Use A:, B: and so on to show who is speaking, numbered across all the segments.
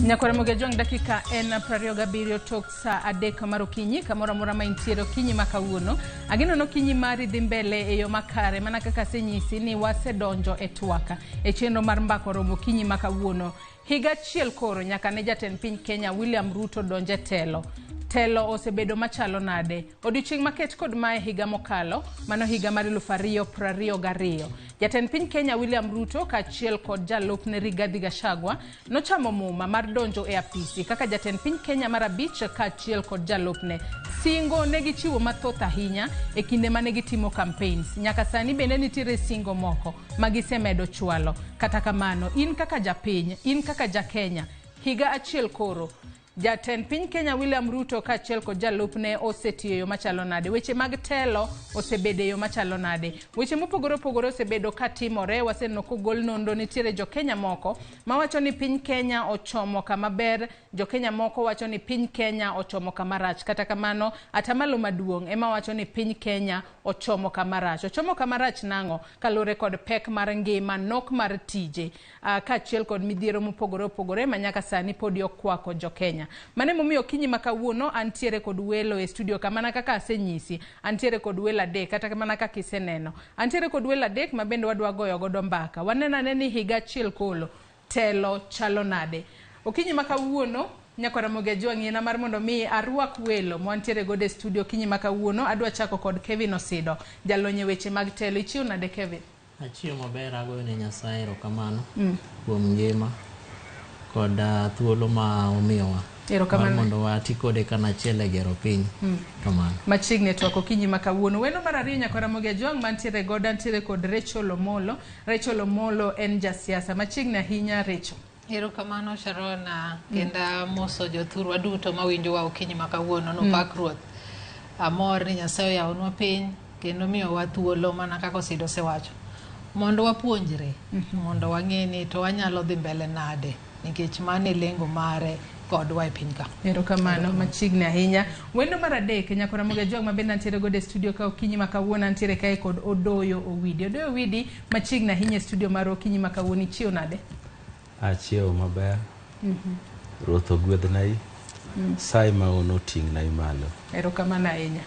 A: Nyakwar Ramogi Ajwang' dakika en 27 tok saa 3 mar okinyi kamoro amora ma intiere okinyi ma kawuono. Ageno ni okinyi mari dhi mbele e yo makare mana kaka asenyisi ni wasedonjo e twak e chenro mar mbako romo okinyi ma kawuono. Higa achiel koro nyaka ne jatend piny Kenya William Ruto donj e telo. Telo osebedo machalo nade? Odiochieng' maket kod mae higa mokalo, mano higa mar 2022. Jatend piny Kenya William Ruto kaachiel kod jalupne Rigathi Gachagua nochamo muma mar donjo e apisi kaka jatend piny Kenya mar abich kaachiel kod jalupne. Singo ne gichiwo mathoth ahinya e kinde mane gitimo campaigns. Nyaka sani bende nitiere singo moko ma gisemedo chwalo. Kata kamano, in kaka japiny, in kaka ja Kenya, higa achiel koro, Jatend piny Kenya William Ruto kaachiel kod jalupne osetiyo e yo machalo nade? Weche mag telo osebedo e yo machalo nade? Weche mopogore opogore osebedo ka timore, waseneno kogol nonro, nitiere jo Kenya moko mawacho ni piny Kenya ochomo kama ber, jo Kenya moko wacho ni piny Kenya ochomo kama rach. Kata kamano, atamalo maduong' ema wacho ni piny Kenya ochomo kama rach. Ochomo kama rach nang'o? Kaluwore kod pek mar ngima, nok mar tije, kaachiel kod midhiero mopogore opogore ma nyaka sani podi okwako jo Kenya. Mano emomiyo okinyi ma kawuono antiere kod welo e studio ka mana kaka asenyisi, antiere kod welo adek kata mana kaka iseneno. Antiere kod welo adek ma bende wadwa goyo godo mbaka. Waneno ane ni higa achiel kolo telo chalo nade. Okinyi ma kawuono Nyakwar Ramogi Ajwang' yiena mar mondo mi arwak welo mwantiere godo e studio okinyi ma kawuono. Adwa chako kod Kevin Osido, jalony e weche mag telo. Ichiew nade Kevin?
B: Achiew maber, agoyo ne Nyasaye erokamano kuom ngima kod thuolo ma omiyowa
A: Erokamano.
B: mar mondo wati kode kanachiel e gero piny. Kamano.
A: Machiegni e twak okinyi ma kawuono. Wendo mar ariyo Nyakwar Ramogi Ajwang' mantiere godo antiere kod Rachel Omolo. Rachel Omolo en jasiasa. Machiegni ahinya Rachel.
C: Erokamano Sharon, kendo amoso jothurwa duto mawinjowa okinyi ma kawuono nopak Ruoth. Amor ni Nyasaye oyawonwa piny kendo miyowa thuolo mana kaka Osido osewacho mondo wapuonjre mondo wang'e ni to wanyalo dhi mbele nade nikech mano e lengo mare kodwa e piny ka.
A: Erokamano machiegni ahinya. Wendo mar adek Nyakwar Ramogi Ajwang' ma bende antiere godo e studio ka okinyi ma kawuono antiere kae kod Odoyo Owidi. Odoyo Owidi machiegni ahinya e studio mar okinyi ma kawuono ichiew nade?
D: Achiewo maber. Ruoth ogwedhnai. Saye ma un oting'nai malo.
A: Erokamano ahinya.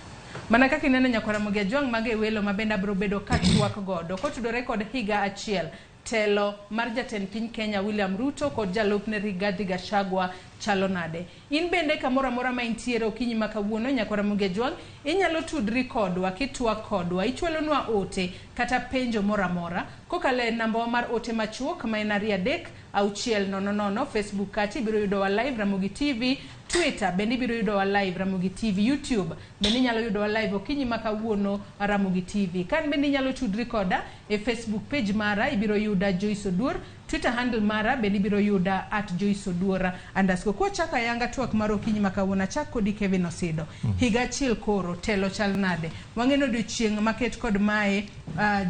A: Mana kaka ineno Nyakwar Ramogi Ajwang' mago e welo ma bende abiro bedo ka twak godo kotudore kod higa achiel telo mar jatend piny Kenya William Ruto kod jalupne Rigathi Gachagua chalo nade. In bende kamoro amora ma intiere okinyi ma kawuono Nyakwar Ramogi Ajwang' inyalo tudri kodwa kitwak kodwa ichwalonwa ote kata penjo moro amora kokalo e nambawa mar ote machuok ma en 2 3 6 0 0. Facebook kacha ibiro yudowa live Ramogi TV, Twitter bende ibiro yudowa live Ramogi TV, YouTube bende inyalo yudowa live okinyi ma kawuono Ramogi TV. Kan bende inyalo tudri koda e Facebook page mara ibiro yuda Joyce Oduor, Twitter handle mara bende ibiro yuda @JoyceOduor_. Kwachako ayanga twak mar okinyi ma kawuono achak kodi Kevin Osido. Higa achiel koro telo chal nade? Wang'eno odiochieng' maket kod mae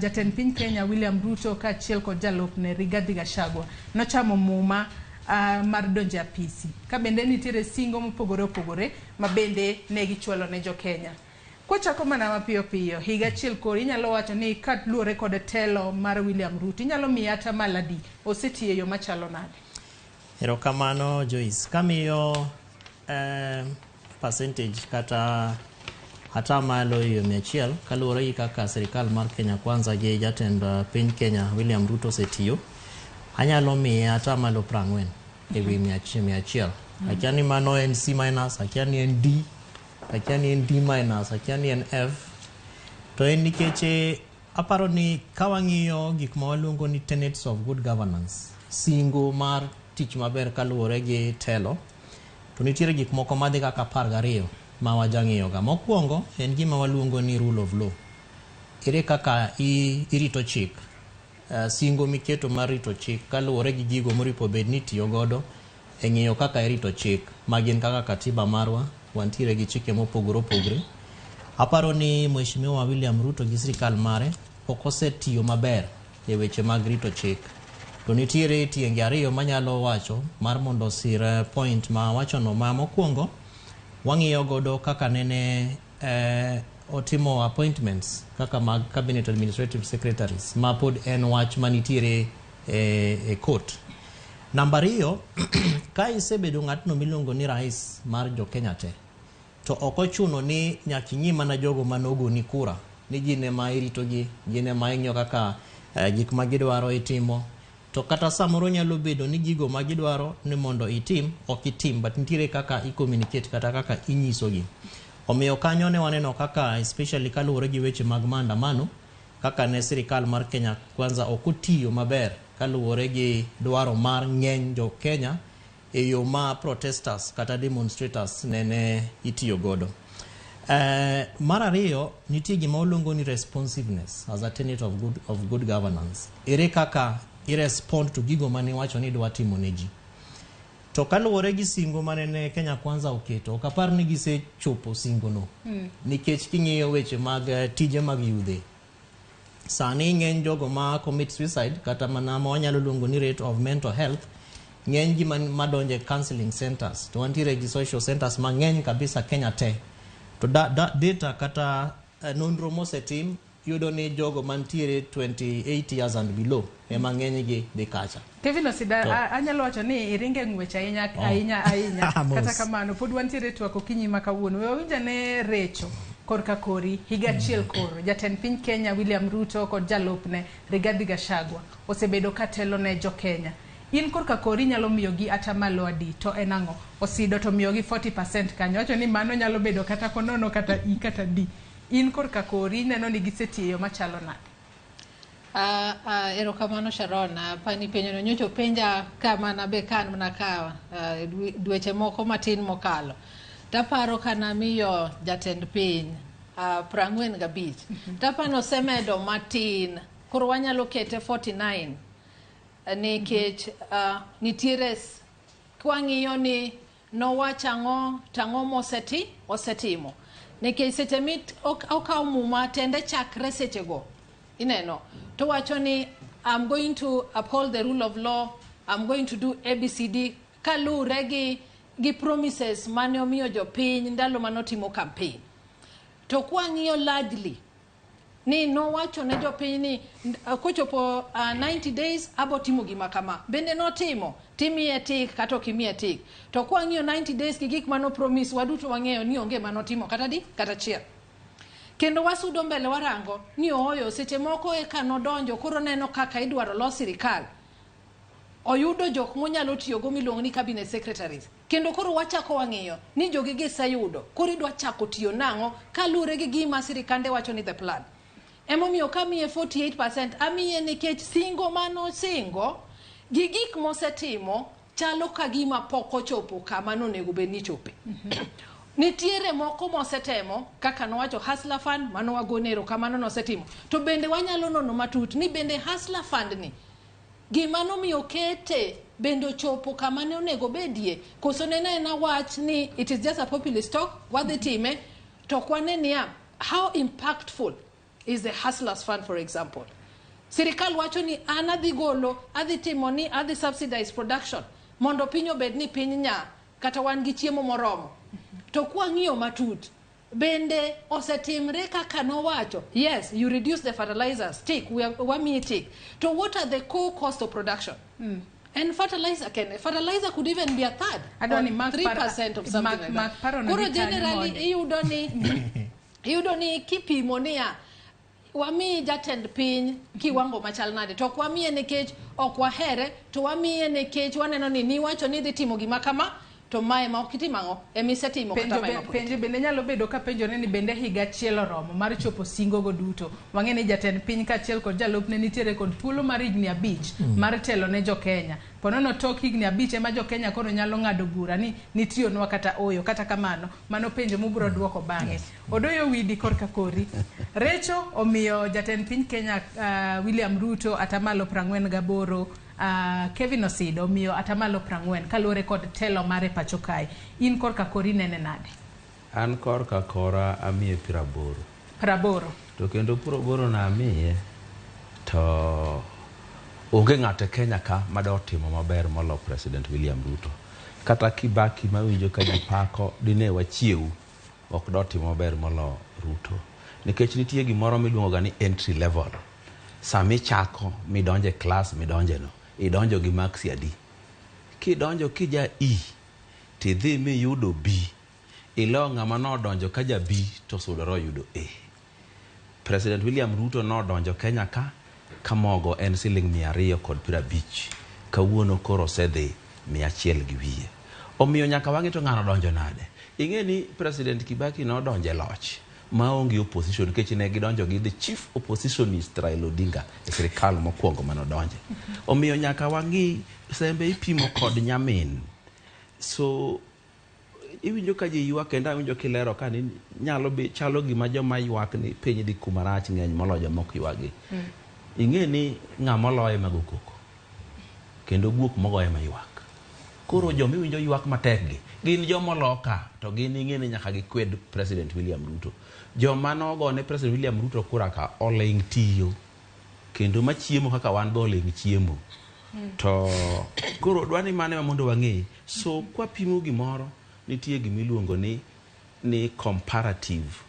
A: jatend piny Kenya William Ruto kaachiel kod jalupne Rigathi Gachagua nochamo muma mar donjo e apisi. Ka bende nitiere singo mopogore opogore ma bende ne gichwalo ne jo Kenya. Kwachako mana mapiyo piyo, higa achiel koro inyalo wacho ni kaluwore kod telo mar William Ruto, inyalo miye atamalo adi osetiyo e yo machalo nade?
B: Erokamano Joyce. Kamiyo percentage kata atamalo e yo 100 kaluwore gi kaka sirikal mar Kenya Kwanza gi jatend piny Kenya William Ruto osetiyo, anyalo miye atamalo 40 e wi 100. Akia ni mano en C minus, akia ni en D, akia ni en D minus, akia ni en F. To en nikech aparo ni ka wang'iyo gik ma waluongo ni tenets of good governance, singo mar tich maber kaluwore gi telo, to nitiere gik moko madhi kaka 12 ma wajang'iyo ga. Mokwongo en gima waluongo ni rule of law. Ere kaka irito chik? Singo miketo mar rito chik kaluwore gi gigo moripo bed ni itiyo godo e ng'iyo kaka irito chik ma gin kaka katiba marwa, wantiere gi chike mopogore opogore. Aparo ni Mheshimiwa William Ruto gi sirikal mare ok osetiyo maber e weche mag rito chik. To nitiere tienge ariyo manyalo wacho mar mondo osir point ma awachono. Ma mokwongo, wang'iyo godo kaka nene otimo appointments kaka mag cabinet administrative secretaries ma pod en wach manitiere e court. Namba ariyo, ka isebedo ng'atno miluongo ni rais mar jo Kenya te, to ok ochuno ni nyaka ing'i mana jogo manogoni kura ni gin ema iritogi, gin ema ing'iyo kaka gik ma gidwaro itimo. To kata samoro nyalo bedo ni gigo ma gidwaro ni mondo itim ok itim, but nitiere kaka i communicate kata kaka inyisogi. Omiyo kanyo ne waneno kaka, especially kaluwore gi weche mag maandamano, kaka ne sirikal mar Kenya Kwanza ok otiyo maber kaluwore gi dwaro mar ng'eny jo Kenya e yo ma protesters kata demonstrators nene itiyo godo. Mar ariyo, nitie gima waluongo ni responsiveness as a tenet of good governance. Ere kaka i respond to gigo mane iwacho ni idwa timo ne ji? To kaluwore gi singo manene Kenya Kwanza oketo, ok apar ni gisechopo singono. Nikech king'iyo weche mag tije mag yudhe, sani ng'eny jogo ma commit suicide, kata mana ma wanyalo luongo ni rate of mental health, ng'eny ji madonjo e counseling centers, to wantiere gi social centers mang'eny kabisa Kenya te. To data kata nonro mosetim yudo ni jogo mantiere 28 years and below ema ng'eny gi dhi kacha.
A: Kevin Osida, anyalo wacho ni iringe ng'wech ahinya ahinya ahinya.
B: Mos.
A: Kata kamano, pod wantiere e twak okinyi ma kawuono. We wawinj ane recho korka kori higa achiel koro. Jatend piny Kenya William Ruto kod jalupne Rigathi Gachagua osebedo ka telo ne jo Kenya. In korka kori nyalo miyogi atamalo adi, to en ang'o? Osido to miyogi 40% kanyo. Wacho ni mano nyalo bedo kata konono kata I kata D. In korka kori neno ni gisetiyo e yo machalo nade?
C: Erokamano Sharon, pani penjo no nyocha openja ka mana be kan mana ka dweche moko matin mokalo. Taparo kanamiyo jatend piny 45. Tapano osemedo matin, koro wanyalo kete 49 nikech nitiere kwang'iyo ni nowacho ang'o to ang'o osetimo, nikech seche mi okawo muma tende chakre sechego ineno to wacho ni, "I'm going to uphold the rule of law, I'm going to do ABCD," kaluwre gi promises mane omiyo jopiny ndalo manotimo campaign. To kwang'iyo largely ni nowacho ne jopiny ni kochopo 90 days abo timo gima kama, bende notimo, timiye tik kata ok imiye tik. To kwang'iyo 90 days gi gik mano promise, waduto wang'eyo ni onge manotimo kata di kata achiel. Kendo wasudo mbele warango ni ooyo, seche moko eka nodonjo koro neno kaka idwaro los sirikal, oyudo jok monyalo tiyogo miluongo ni cabinet secretaries, kendo koro wachako wang'iyo ni jogi giseyudo, koro idwa chako tiyo nang'o kaluwore gi gima sirikande wacho ni the plan. Emomiyo kamiye 48%, amiye nikech singo manosingo gi gik mosetimo chalo ka gima pok ochopo kama nonego bed ni chope. Nitiere moko mosetemo, kaka nowacho Hustler Fund, mano wagone erokamano, nosetimo. To bende wanyalo nono matut ni bende Hustler Fund ni, gima nomiyo kete, bende ochopo kama ne onego bedie, koso nene en wach ni it is just a populist talk, wadhi time to ok wane niya how impactful is the Hustlers Fund. For example, sirikal wacho ni an adhi golo, adhi timo ni adhi subsidize production mondo piny obed ni piny nya kata wan gi chiemo moromo. To kwang'iyo matut, bende osetimre kaka nowacho? Yes, you reduce the fertilizers, tick, wamiyi tick. To what are the core cost of production? En fertilizer kende, fertilizer could even be a third
A: Adwa ni
C: or
A: Mark
C: 3% of something like
A: Mark
C: that.
A: Paro
C: Koro
A: na gi kanyo
C: generally
A: mondi.
C: Iyudo ni kipimo niya wamiyi jatend piny kiwango machal nade, to ok wamiye nikech ok wahere, to wamiye nikech waneno ni niwacho ni idhi timo gima kama, to mae ma ok itimo, ang'o emisetimo kata
A: Penjo,
C: mae ma pok
A: penjo bende nyalo bedo ka penjore ni bende higa achiel oromo mar chopo singo go duto. Wang'e ni jatend piny kaachiel kod jalupne nitiere kod thuolo mar higni 5 mar telo ne jokenya. Ponono tok higni 5 ema jokenya koro nyalo ng'ado bura ni nitiyonwa kata oyo. Kata kamano, mano penjo mubiro duoko bang'e. Odoyo widi korka kori. Recho omiyo jatend piny Kenya William Ruto atamalo 48, Kevin Osido omiyo atamalo 40 kaluwore kod telo mare pacho kae. In korka kori nene nade?
D: An korka kora amiye 80.
A: 80.
D: To kendo 80 na amiye to onge ng'ato e Kenya ka madotimo maber molo President William Ruto. Kata Kibaki mawinjo ka ji pako dine wachiew ok dotimo maber molo Ruto. Nikech nitie gimoro miluongo ga ni entry level. Sama ichako midonje class midonje no, idonjo gi marks adi? Kidonjo kija E tidhi miyudo B, ilo ng'ama nodonjo ka ja B to osudore oyudo A. President William Ruto nodonjo Kenya ka mogo en siling 250. Kawuono koro osedhi 100 gi wiye. Omiyo nyaka wang'i to ng'ano donjo nade. Ing'e ni President Kibaki nodonjo e loch maonge opposition, nikech ne gidonjo gi the chief oppositionist Raila Odinga e sirikal mokwongo manodonje. Omiyo nyaka wang'i sembe ipimo kod nyamin. So iwinjo ka ji ywak, kendo awinjo kilero ka ni nyalo be chalo gima joma ywak ni piny dhi kuma rach ng'eny moloyo joma ok ywagi. Ing'e ni ng'ama oloye mago koko kendo guok mogoye ma ywak. Koro joma iwinjo ywak matek gi gin joma oloka, to gin ing'e ni nyaka gikwed President William Ruto. Joma nogone President William Ruto kura ka oling' tiyo, kendo machiemo kaka wan be oling' chiemo. To koro dwani mane ma mondo wang'e. So kwapimo gimoro, nitie gimiluongo ni comparative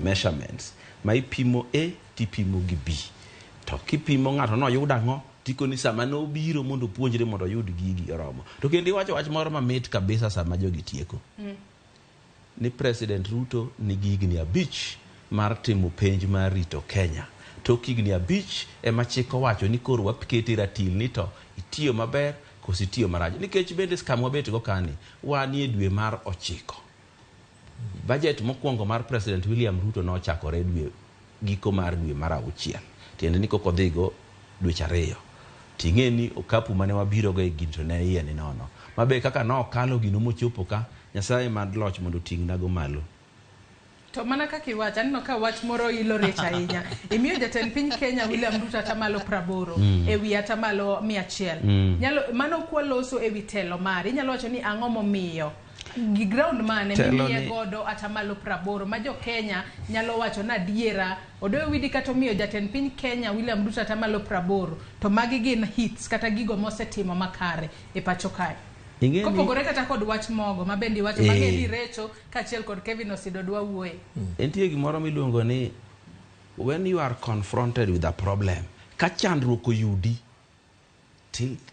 D: measurements ma ipimo A tipimo gi B. To kipimo ng'ato noyudo ang'o, tikoni sama nobiro mondo opuonjre mondo oyud gigi oromo. To kendo iwacho wach moro mamit kabisa sama jogi tieko. Ni President Ruto nigi higni 5 mar timo penj mar rito Kenya. Tok higni 5 ema chik owacho ni koro wakete ratil ni to itiyo maber koso itiyo marach. Nikech bende kama wabet go kani, wanie dwe mar 9. Budget mokwongo mar President William Ruto nochakore dwe giko mar dwe mar 6. Tiende ni kok odhigo dweche 2. Ting'e ni okapu mane wabiro go e gini to ne iye ni nono. Mabe kaka nokalo gino mochopo ka, Nyasaye mad loch mondo oting'nago malo.
A: To mana kaka iwacho, aneno ka wach moro ilo rech ahinya. Imiyo jatend piny Kenya William Ruto atamalo 80 e wi atamalo 100. Nyalo mano kwaloso e wi telo mare. Inyalo wacho ni ang'o momiyo gi ground mane mimiye godo atamalo 80 ma jo Kenya nyalo wacho na adiera Odoyo Owidi kata omiyo jatend piny Kenya William Ruto atamalo 80 to magi gin hits kata gigo mosetimo makare e pacho kae. Kopogore kata kod wach mogo ma bende iwacho mang'e ni Recho kaachiel kod Kevin Osido dwa wuoye.
D: Nitie gimoro miluongo ni when you are confronted with a problem, ka chandruok oyudi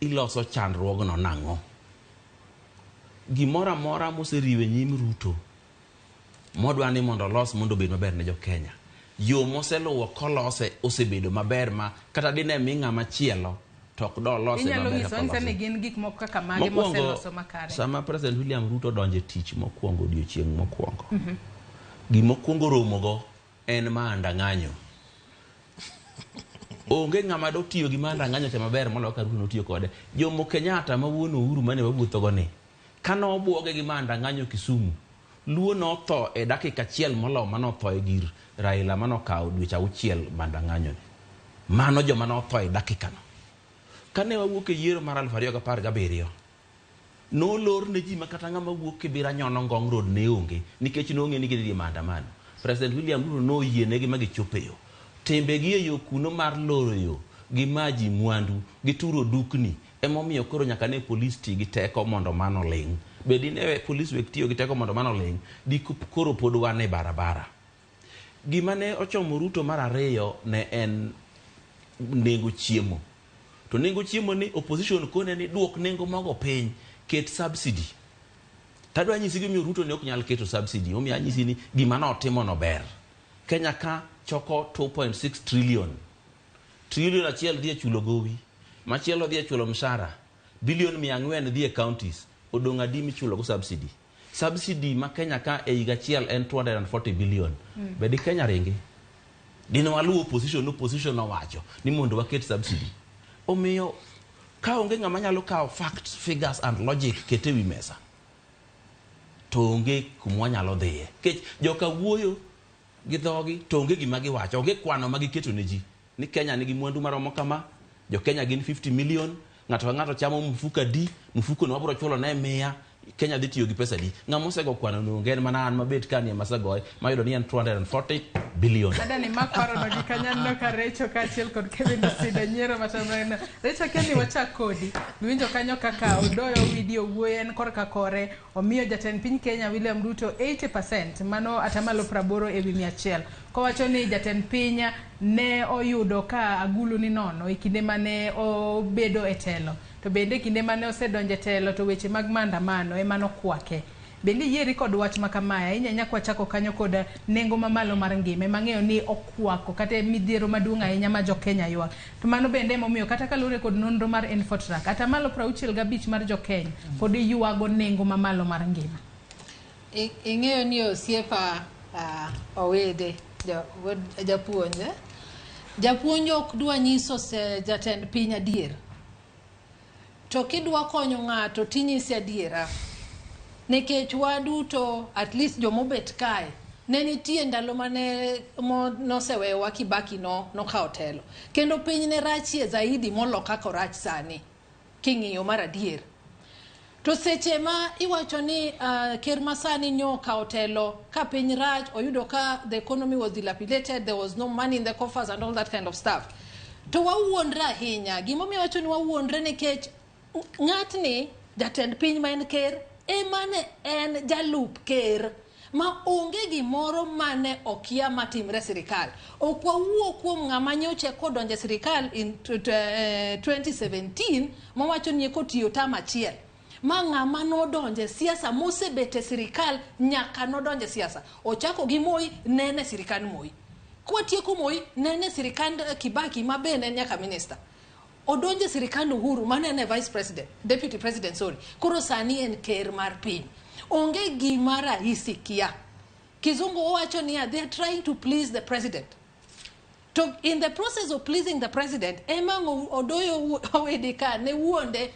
D: iloso chandruogno nang'o? Gimoro amora moseriwo e nyim Ruto modwa ni mondo olos mondo obed maber ne jo Kenya, yo moseluwo kolose osebedo maber ma kata dine mi ng'ama chielo to ok dolose maber.
A: Inyalo nyiso ni gin gik moko kaka mage moseloso makare.
D: Sama President William Ruto donjo e tich mokwongo odiochieng' mokwongo, gimokwongo romogo en maandang'anyo. Onge ng'ama dotiyo gi maandang'anyo cha maber moloyo kaka Ruto notiyo kode. Jomo Kenyatta ma wuon Uhuru mane wawuothogo ni, kano buoge gi maandang'anyo Kisumu, Luo notho e dakika achiel moloyo manotho e gir Raila manokawo dweche 6 maandang'anyo ni. Mano joma notho e dakika no. Kane wawuok e yiero mar 2017, nolor ne ji ma kata ng'ama wuok Kibera nyono Ngong Road ne onge nikech nong'e ni gidhi e maandamano. President William Ruto noyienegi ma gichopo e yo. Timbegi e yo kuno mar loro yo gi maji mwandu gi turo dukni emomiyo koro nyaka ne polis ti gi teko mondo mano ling'. Be dine polis wek tiyo gi teko mondo mano ling', di koro pod wan e barabara. Gima ne ochomo Ruto mar ariyo ne en nengo chiemo. To nengo chiemo ni opposition kone ni duok nengo mogo piny, ket subsidy. Tadwa nyisi gimomiyo Ruto ne ok nyal keto subsidy, omiyo anyisi ni gima notimo no ber. Kenya ka choko 2.6 trillion. Trillion achiel dhi e chulo gowi, machielo dhi e chulo mshahara, bilion 400 dhi e counties, odong' adi michulo go subsidy. Subsidy ma Kenya ka e higa achiel en 240 billion. Be di Kenya ringi? Dine waluwo opposition, opposition owacho ni mondo waket subsidy. Omiyo ka onge ng'ama nyalo kawo facts, figures and logic kete wi mesa, to onge kuma wanyalo dhiye. Nikech joka wuoyo gi dhogi to onge gima giwacho, onge kwano ma giketo ne ji ni Kenya nigi mwandu maromo kama, jo Kenya gin 50 million, ng'ato ka ng'ato chamo mfuko adi, mfuko no wabiro chulo ne 100, Kenya dhi tiyo gi pesa adi. Ng'ama osego kwano no onge, en mana an mabet ka ni ema asegoye, mayudo ni en 240 billion.
A: Ada ni mak paro no gi kanyo aneno ka Recho kaachiel kod Kevin Osido nyiero matamre. Recho akia ni wachak kodi. Iwinjo kanyo kaka Odoyo Owidi owuoyo en korka kore, omiyo jatend piny Kenya William Ruto 80%, mano atamalo 80 ewi 100. Kowacho ni jatend piny ne oyudo ka agulu ni nono e kinde mane obedo e telo. To bende kinde mane osedonjo e telo to weche mag maandamano ema nokwake. Bende iyieri kod wach ma kamae ahinya ahinya kwachako kanyo kod nengo mamalo mar ngima ema ang'eyo ni okwako kata midhiero maduong' ahinya ma jo-Kenya ywak. To mano bende emomiyo kata kaluwore kod nonro mar Infotrack, atamalo 65 mar jo-Kenya pod ywago nengo mamalo mar ngima.
C: Ing'eyo ni osiepa Owede, japuonj, eh? Japuonj ok dwa nyiso jatend piny adier. To kidwa konyo ng'ato tinyise adiera. Nikech waduto, at least jomobet kae, ne nitie ndalo mane noseweyowa Kibaki nokawo telo. Kendo piny ne rachie zaidi molo kaka orach sani, king'iyo mar adier. To seche ma iwacho ni ker masani nyo okawo telo ka piny rach, oyudo ka the economy was dilapidated, there was no money in the coffers and all that kind of stuff. To wawuondre ahinya. Gimomiyo wacho ni wawuondre nikech ng'atni, jatend piny ma en ker, ema ne en jalup ker ma onge gimoro mane okia matimre sirikal. Ok wawuo kuom ng'ama nyocha kodonjo e sirikal in 2017 mawacho ni kotiyo tam achiel. Ma ng'ama nodonjo e siasa mosebet e sirikal nyaka nodonjo e siasa. Ochako gi Moi, nene sirikand Moi. Kwatieko Moi, nene sirikand Kibaki ma bende en nyaka minister. Odonjo e sirikand Uhuru mane en e vice president, deputy president sorry. Koro sani en ker mar piny. Onge gima rahisi kia. Kizungu owacho niya, they are trying to please the president. To in the process of pleasing the president, ema odoyo Owidi ka ne wuonde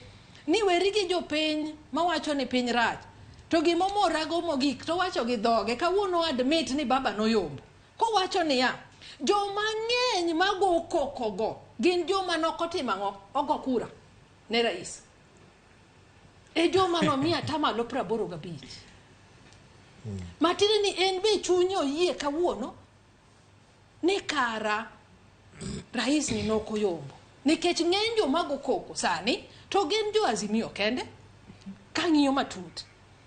C: ni weri gi jopiny mawacho ni piny rach. To gimomorago mogik to wacho gi dhoge kawuono admit ni baba noyombo. Kowacho niya, joma ng'eny mago koko go gin joma nokotimo ang'o? Ogo kura ne rais. E joma nomiyo atamalo 85. Matiende ni en be chunye oyie kawuono ni kara rais ni nokoyombo. Nikech ng'eny joma go koko sani to gin jo Azimio kende kang'iyo matut.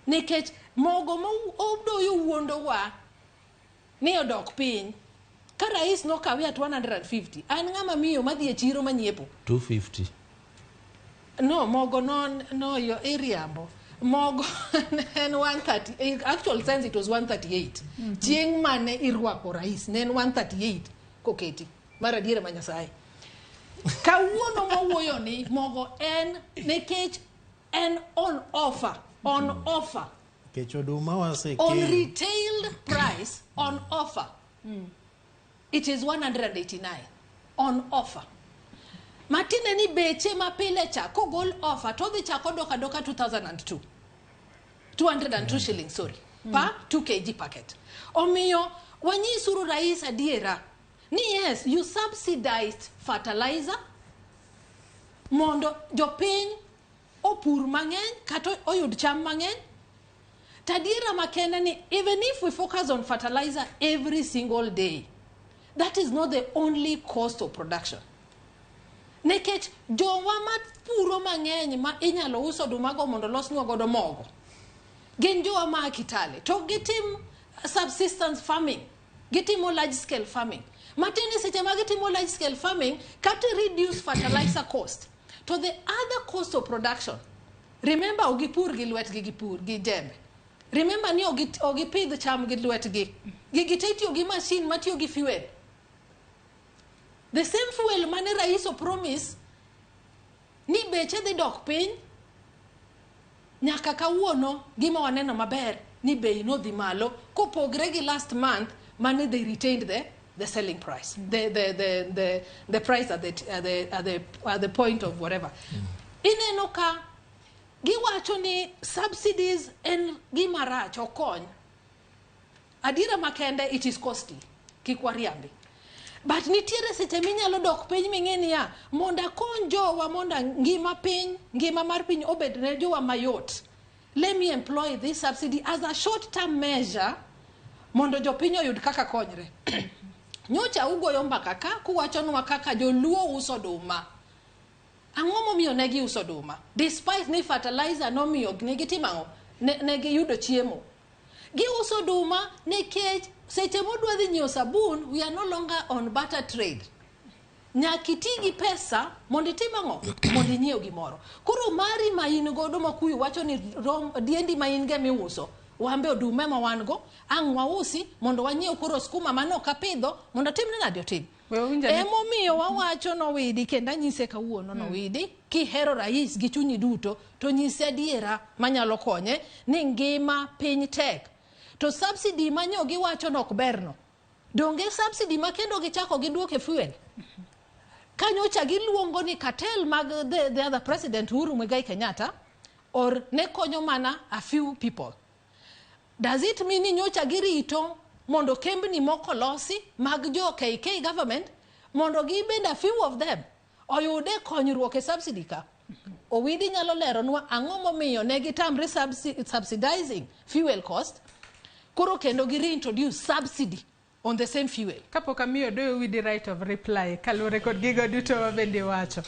C: Nikech mogo ma odoyo wuondowa ni odok piny. Ka rais nokawe at 150, an ng'ama miyo madhi e chiro manyiepo.
D: 250.
C: No, mogo no yo iriambo. Mogo en 130, in actual sense it was 138. Chieng' mane irwako rais ne en 138 koketi. Mar adiera ma Nyasaye. Kawuono mawuoyo ni mogo en nikech en on offer, on offer.
B: Nikech oduma wasekeyo.
C: On retail price, on offer. It is 189 on offer. Matiende ni beche mapile cha kogol offer to dhi chako dok adoka 2002. 202 shillings, sorry, per 2 kg packet. Omiyo wanyisuru rais adiera ni yes, you subsidized fertilizer mondo jopiny opur mang'eny kata oyud cham mang'eny. Tadiera makende ni even if we focus on fertilizer every single day, that is not the only cost of production. Nikech jowa mapuro mang'eny ma inyalo uso odumago mondo losnwa godo mogo gin jowa ma Kitale to gitim subsistence farming, gitimo large scale farming. Matiende seche ma gitimo large scale farming, kata reduce fertilizer cost to the other cost of production. Remember, ok gipur gi lwetgi, gipur gi jembe. Remember ni ok gipidh cham gi lwetgi. Gigi te itiyo gi machine matiyo gi fuel. The same fuel mane rais o promise ni beche dhi dok piny nyaka kawuono gima waneno maber ni bei nodhi malo kopogre gi last month mane they retained the selling price, the price at the point of whatever. Ineno ka giwacho ni subsidies en gima rach okony. Adiera makende it is costly, kik wariambi. But nitiere seche minyalo dok piny ming'e niya, mondo akony jowa mondo ngima piny, ngima mar piny obed ne jowa mayot. Let me employ this subsidy as a short term measure mondo jopiny oyud kaka konyre. Nyocha ugoyo mbaka ka kuwachonwa kaka joluo uso oduma. Ang'o momiyo ne giuso oduma? Despite ni fertilizer nomiyo ne gitimo ang'o? Ne giyudo chiemo. Giuso oduma nikech seche modwa dhi nyiewo sabun, we are no longer on barter trade. Nyaka iti gi pesa mondo itim ang'o? Mondo inyiew gimoro. Koro mari ma in godo ma kuyu wacho ni rom, diendi ma in go miuso, wan be oduma ema wan go, ang' wausi mondo wanyiew koro skuma mane ok apidho mondo atimne nade otim.
A: We wawinj ane-
C: Emomiyo wawacho nowidi kendo anyise kawuono nowidi kihero rais gi chunyi duto to nyise adiera manyalo konye ni ngima piny tek. To subsidy manyo giwacho no ok berno. Donge subsidy ma kendo gichako giduoke fuel? Kanyocha giluongo ni cartel mag the other president Uhuru Muigai Kenyatta or ne konyo mana a few people. Does it mean ni nyocha girito mondo kembni moko losi mag jo KK government mondo gibed a few of them oyude konyruok e subsidy ka? Owidi nyalo leronwa ang'o momiyo ne gitamre subsidizing fuel cost, koro kendo gi reintroduce subsidy on the same fuel.
A: Kapok amiyo Odoyo Owidi right of reply kaluwore kod gigo duto ma bende iwacho.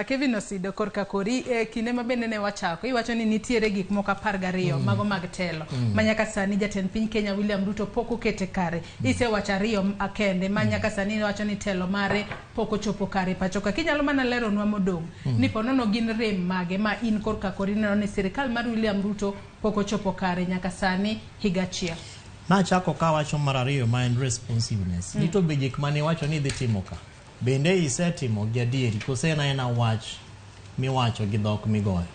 A: Kevin Osido korka kori e kinde ma bende ne wachako iwacho ni nitiere gik moko 12 mago mag telo ma nyaka sani jatend piny Kenya William Ruto pok okete kare. Isewacho ariyo kende ma nyaka sani iwacho ni telo mare pok ochopo kare pacho ka. Kinyalo mana leronwa modong' ni ponono gin rem mage ma in korka kori ineno ni sirikal mar William Ruto pok ochopo kare nyaka sani higa achiel.
B: Nachako kawacho mar ariyo ma en responsiveness. Ni to be gik mane iwacho ni idhi timo ka, bende isetimo gi adieri kose en aena wach miwacho gi dhok migoyo?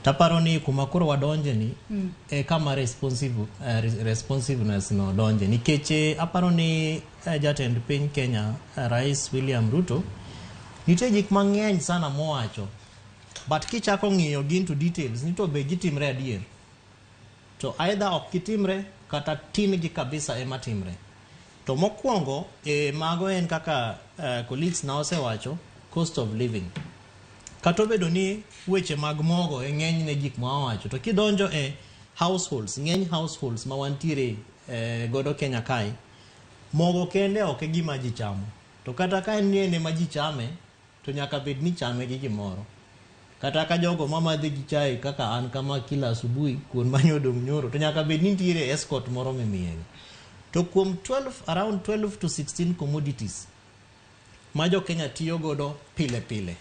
B: Taparo ni kuma koro wadonje ni e kama responsiveness no donje nikech aparo ni jatend piny Kenya Rais William Ruto nitie gik mang'eny sana mowacho, but kichako ng'iyo gi into details ni to be gitimre adier, to either ok gitimre kata tin gi kabisa ema timre. To mokwongo mago en kaka colleagues na osewacho, cost of living. Kata obedo ni weche mag mogo e ng'enyne gik ma wawacho, to kidonjo e households, ng'eny households ma wantiere godo Kenya kae, mogo kende ok e gima ji chamo. To kata ka en ni en ema ji chame, to nyaka bed ni chame gi gimoro. Kata ka jogo mamadhe gi chai kaka an kama kila asubuhi kuon manyo odong' nyoro, to nyaka bed ni nitiere escort moro mimiyego. To kuom 12, around 12 to 16 commodities ma jo Kenya tiyo godo pile pile,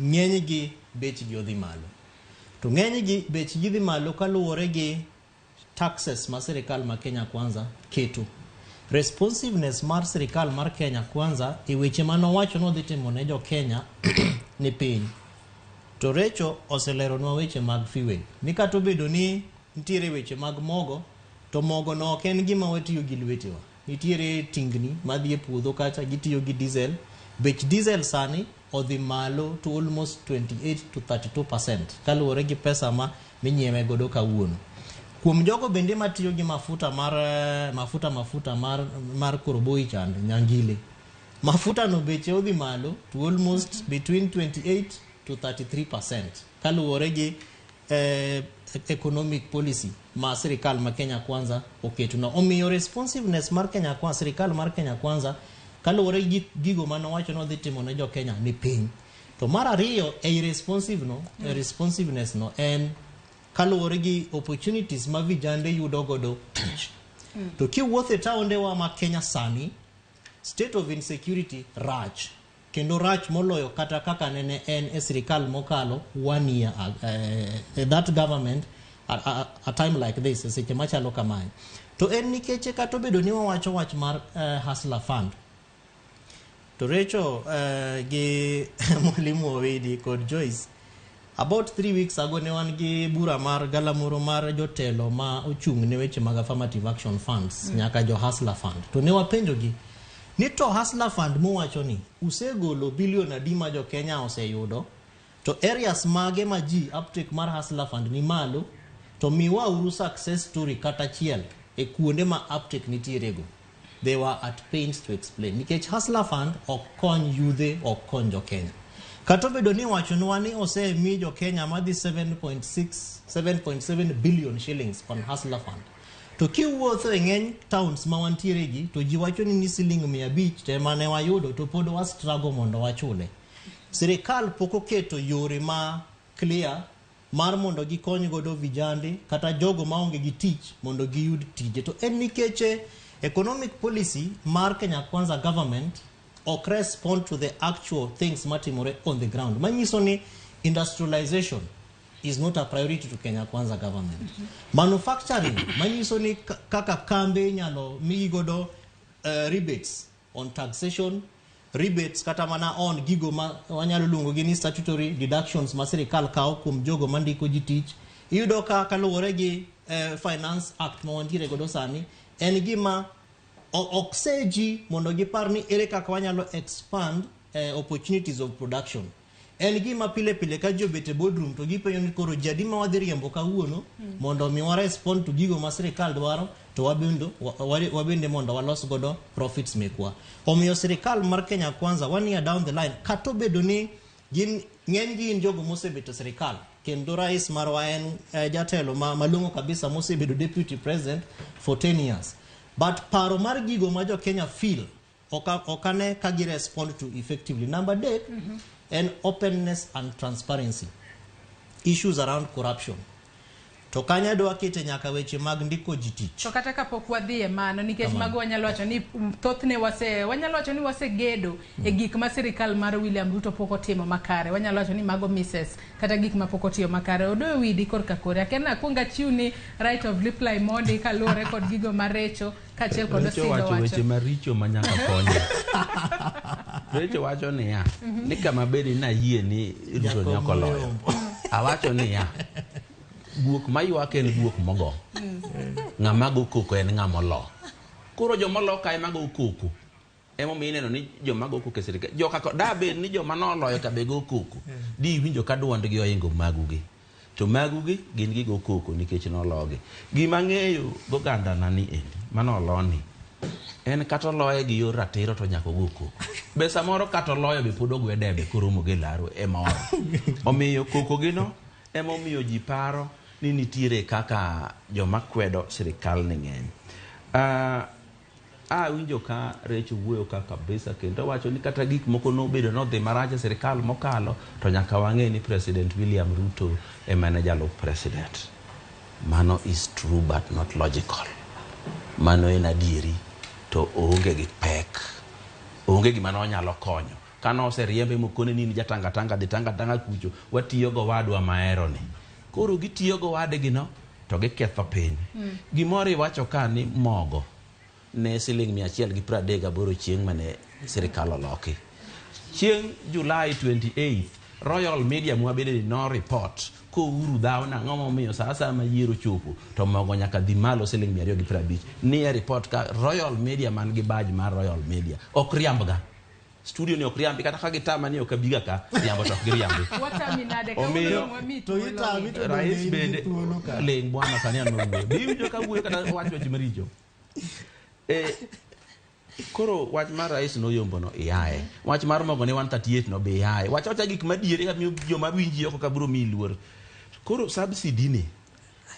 B: ng'enygi bechgi odhi malo. To ng'enygi bechgi dhi malo kaluwore gi taxes ma sirikal ma Kenya Kwanza keto. Responsiveness mar sirikal mar Kenya Kwanza e weche manowacho nodhi timo ne jo Kenya ni piny. To Recho oseleronwa weche mag fuel. Ni kata obedo ni nitiere weche mag mogo, to mogo no ok en gima watiyo gi lwetewa. Nitiere tingni madhi e puodho kacha gitiyo gi diesel. Bech diesel sani odhi malo to almost 28 to 32% kaluwore gi pesa ma minyiewe godo kawuono. Kuom jogo bende matiyo gi mafuta mar mafuta mar koroboi chande nyangile, mafuta no beche odhi malo to almost between 28 to 33% kaluwore gi economic policy ma sirikal ma Kenya Kwanza oketo no. Omiyo responsiveness mar Kenya Kwanza, sirikal mar Kenya Kwanza kaluwore gi gigo manowacho nodhi timo ne jo Kenya ni piny. To mar ariyo ei responsive no, responsiveness no en kaluwore gi opportunities ma vijande yudo godo tich. To kiwuotho e taonde wa ma Kenya sani, state of insecurity rach. Kendo rach moloyo kata kaka nene en e sirikal mokalo one year that government a time like this, e seche machalo kamae. To en nikech kata obedo ni wawacho wach mar Hustler Fund, to Recho gi Mwalimu Owidi kod Joyce, about 3 weeks ago ne wan gi bura mar galamoro mar jotelo ma ochung' ne weche mag affirmative action funds nyaka jo Hustler Fund. To ne wapenjogi ni to Hustler Fund muwacho ni usegolo bilion adi ma jo Kenya oseyudo, to areas mage ma ji uptake mar Hustler Fund ni malo, to miwauru success story kata achiel e kuonde ma uptake nitiere go. They were at pains to explain. Nikech Hustler Fund ok kony yudhe, ok kony jo Kenya. Kata obedo ni wachonwa ni osemi jo Kenya madhi 7.6 7.7 billion shillings on Hustler Fund. To kiwuotho e ng'eny towns ma wantiere gi, to ji wacho ni siling 500 to ema ne wayudo to pod wa struggle mondo wachule. Sirikal pok oketo yore ma clear mar mondo gikony godo vijande kata jogo maonge gi tich mondo giyud tije. To en nikech economic policy mar Kenya Kwanza government ok ok respond to the actual things matimore on the ground. Manyiso ni industrialization is not a priority to Kenya Kwanza government. Manufacturing, manyiso ni kaka kambe inyalo miyi godo rebates on taxation, rebates kata mana on gigo ma wanyalo luongo gi ni statutory deductions ma sirikal kawo kuom jogo mandiko ji tich. Iyudo ka kaluwore gi Finance Act ma wantiere godo sani, en gima ok se ji mondo gipar ni ere kaka wanyalo expand opportunities of production. En gima pile pile ka ji obet e boardroom to gipenjo ni koro ji adi ma wadhi riembo kawuono mondo mi wa respond to gigo ma sirikal dwaro to wabende mondo walos godo profits mekwa. Omiyo sirikal mar Kenya Kwanza one year down the line, kata obedo ni gin ng'eny gin jogo mosebet e sirikal kendo rais marwa en jatelo malong'o kabisa mosebedo deputy president for 10 years, but paro mar gigo ma jo Kenya feel ok ane ka gi respond to effectively. Number adek en openness and transparency, issues around corruption. To kanyo adwa kete nyaka weche mag ndiko ji tich.
A: To kata kapok wadhi e mano, nikech mago wanyalo wacho ni thothne wanyalo wacho ni wasegedo e gik ma sirikal mar William Ruto pok otimo makare. Wanyalo wacho ni mago misses kata gik ma pok otiyo makare. Odoyo widi korka kore. Akia ni akwong achiw ni right of reply mondi kaluwore kod gigo marecho kaachiel kod
D: Recho
A: Osido
D: wacho
A: wacho.
D: Weche maricho ma nyaka konye. Recho wacho niya, ni kama bedi nayie ni Ruto ne ok oloyo. Awacho niya, guok maywak en guok mogo. Ng'ama go koko en ng'ama olo. Koro joma olo ka ema go koko. Emomiyo ineno ni joma go koko e sirikal. Joka da bed ni joma noloyo ka be go koko. Di iwinjo ka duondgi ohingo magugi. To magugi gin gigo koko nikech nologi. Gima ang'eyo gogandana ni endi, manoloni, en kata oloye gi yor ratiro to nyaka ogo koko. Be samoro kata oloyo be pod ogwe debe koromo gi laro e moro. Omiyo koko gino emomiyo ji paro ni nitiere kaka joma kwedo sirikal ni ng'eny. Awinjo ka Recho wuoyo ka kabisa kendo wacho ni kata gik moko nobedo nodhi marach e sirikal mokalo to nyaka wang'e ni President William Ruto ema ne jalup president. Mano is true but not logical. Mano en adieri to oonge gi pek. Onge gima nonyalo konyo. Kane oseriembe mokone ni in jatangatanga dhi tangatanga kucho, watiyo gowadwa mahero ni. Koro gitiyo gowadgi no to giketho piny. Gimoro iwacho ka ni mogo ne siling 138 chieng' mane sirikal oloki. Chieng' July 28 Royal Media mwabede ni no report kouru dhaw nang'o momiyo sa asaya ma yiero chopo to mogo nyaka dhi malo siling 250. Ni e report ka Royal Media man gi badge mar Royal Media ok riambga. Studio ni ok riambi kata ka gitama ni ok abiga ka riambo to ok giriambi.
A: Watami nade ka
D: Omiyo
A: wami
B: To itami to
D: Rais
B: donge in gi
D: bende
B: thuolo ka.
D: ling bwana sani an mawuoyo. Be iwinjo ka wuoyo kata wacho weche maricho. Koro wach mar rais noyombo no iyaye. Wach mar mogo ne 138 no be iyaye. Wach awacha gik madieri ka miyo joma winji oko ka biro miyi luor. Koro subsidy ni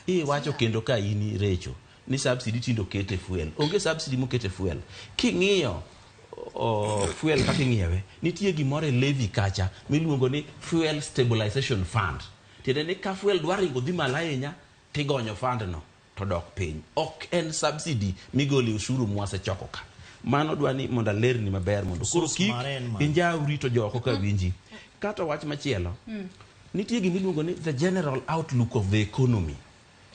D: iwacho kendo ka in Recho ni subsidy tindo okete fuel. Onge subsidy mokete fuel. King'iyo fuel kaka ing'iewe, nitie gimoro e levy kacha miluongo ni fuel stabilization fund. Tiende ni ka fuel dwa ringo dhi malo ahinya tigonyo fund no to dok piny. Ok en subsidy migolo e ushuru mwasechoko ka. Mano dwa ni mondo alerni maber mondo koro
B: Source
D: kik
B: mare en mane?
D: injaw rito joko ka winji. Kata wach machielo, nitie gima iluongo ni the general outlook of the economy.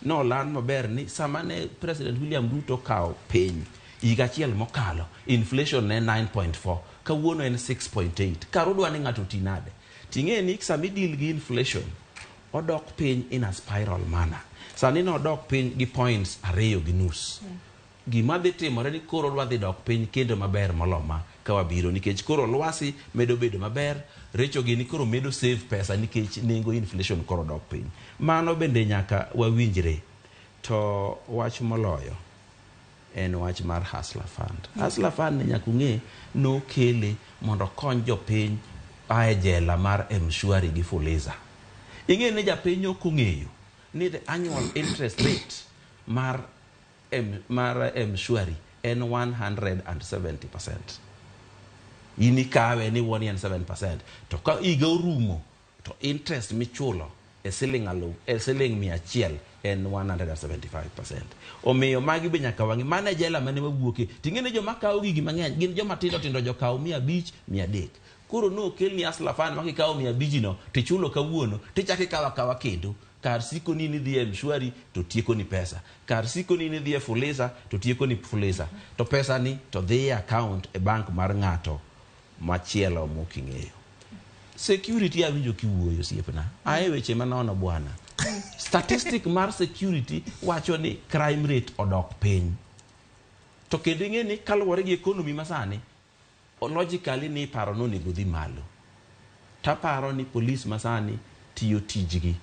D: Noland maber ni sama ne President William Ruto okawo piny higa achiel mokalo, inflation ne 9.4, kawuono en 6.8. Kar udwa ni ng'ato oti nade? Ting'e ni sama idil gi inflation, odok piny in a spiral manner. Sani nodok piny gi points 2.5. Gima dhi timore ni koro odwa dhi dok piny kendo maber molo ma ka wabiro nikech koro lwasi medo bedo maber, Recho gini koro medo save pesa nikech nengo inflation koro dok piny. Mano bende nyaka wawinjre. To wach moloyo en wach mar Hustler Fund. Hustler Fund ni nyaka ung'e nokele mondo okony jopiny ae jela mar M-Shwari gi Fuliza. Ing'e ni japiny ok ong'eyo ni the annual interest rate mar M-Shwari en 170%. In ikawe ni wuon en 7%. To ka higa orumo to interest michulo e siling alu, e siling 100 en 175%. Omiyo magi be nyaka wang'i. Mano e jela mane wawuoke. Ting'e ni joma kawo gigi mang'eny gin joma tindo tindo, jokawo 500, 300. Koro nokelni Hustler Fund ma kikawo 500 no tichulo kawuono tichako ikawo akawa kendo. Kar siko ni nidhi e M-Shwari to tieko ni pesa. Kar siko ni nidhi e Fuliza to tieko ni Fuliza. To pesa ni to dhi e account e bank mar ng'ato machielo moking'eyo. Security awinjo kiwuoyo osiepna. Ae weche manono bwana. Statistic mar security wacho ni crime rate odok piny. To kendo ing'e ni kaluwore gi economy masani, logically ni paro nonego dhi malo. Taparo ni police masani tiyo tijgi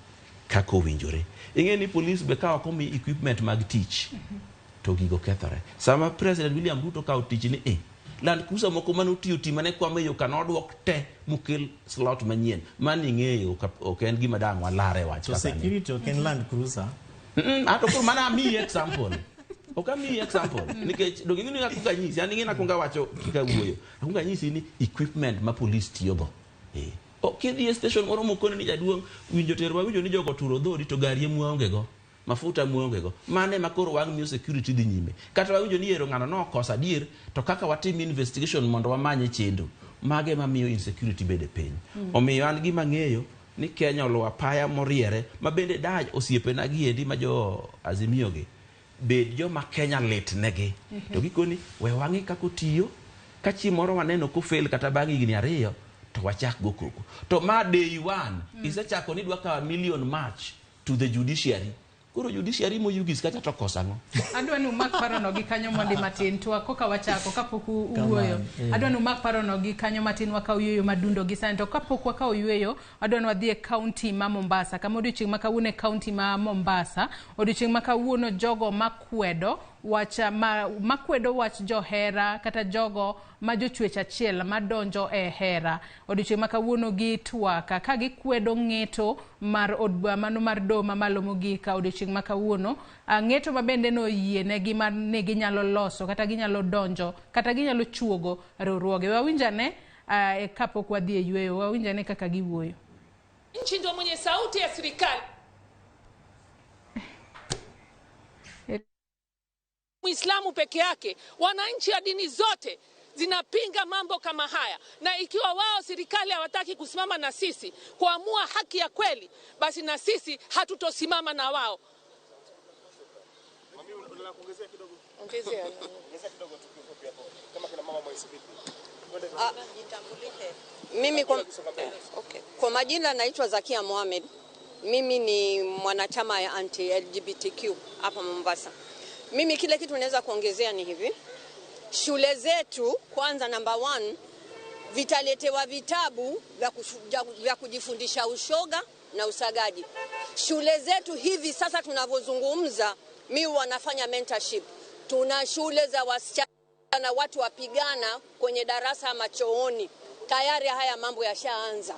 D: kaka owinjore. Ing'e ni police be ka ok omi equipment mag tich to gigo kethore. Sama President William Ruto kawo tich ni Land Cruiser moko manotiyo ti mane kwamo e yo ka nodwok te mokel slot manyien. Mano ing'eyo ok en gima dang' walare wach
B: To
D: kaka ni.
B: security ok en Land Cruiser.
D: Ato koro mana amiyi example. Ok amiyi example. Nikech donge ing'e ni akwongo anyisi, an ing'e ni akwongo awacho kaka awuoyo. Akwongo anyisi ni equipment ma police tiyogo. Kidhi e station moro mokoni ni jaduong' winjo terwa winjo ni jogo oturo dhodi to gari ema waonge go. Mafuta muonge go. Mane ma koro wang' miyo security dhi nyime. Kata wawinjo ni ero ng'ano nokoso adier, to kaka watim investigation mondo wamanye chendo. Mage ma miyo insecurity bede piny. Omiyo an gima ng'eyo ni Kenya oluwo apaya moriere, ma bende daj osiepena gi endi ma jo Azimio gi, bed joma Kenya lit negi. To gikoni, we wang'i kaka otiyo, ka chieng' moro waneno kofail kata bang' higni 2, to wachak go koko. To ma day one, isechako ni idwa kawo million march to the judiciary. Koro judiciary moyugis kacha to kosa ang'o?
A: Adwa ni umak parono gi kanyo mondi matin to koka wachako kapok uwuoyo. Adwa ni umak parono gi kanyo matin wakaw yueyo madundo gi sani. To kapok wakaw yueyo, adwa ni wadhi e kaunti ma Mombasa. Kama odiochieng' ma kawuono e kaunti ma Mombasa, odiochieng' ma kawuono jogo makwedo wach makwedo wach johera kata jogo ma jochwech achiel madonjo e hera. Odiochieng' ma kawuono gi twaka ka gikwedo ng'eto mar od bura mano mar doho mamalo mogik odiochieng' ma kawuono. Ng'eto ma bende noyienegi ma ne ginyalo loso kata ginyalo donjo kata ginyalo chuogo riwruoge. Wawinjane kapok wadhi e yueyo, wawinjane kaka giwuoyo.
E: Nchi ndio mwenye sauti ya serikali. Muislamu peke yake, wananchi wa dini zote zinapinga mambo kama haya. Na ikiwa wao serikali hawataki kusimama na sisi kuamua haki ya kweli, basi na sisi hatutosimama na wao. Ongezea.
F: Mimi kwa majina naitwa Zakia Mohamed. Mimi ni mwanachama ya anti-LGBTQ hapa Mombasa. Mimi kile kitu naweza kuongezea ni hivi. Shule zetu kwanza number 1 vitaletewa vitabu vya kujifundisha ushoga na usagaji. Shule zetu hivi sasa tunavyozungumza, mi wanafanya mentorship. Tuna shule za wasichana watu wapigana kwenye darasa ama chooni. Tayari haya mambo yashaanza.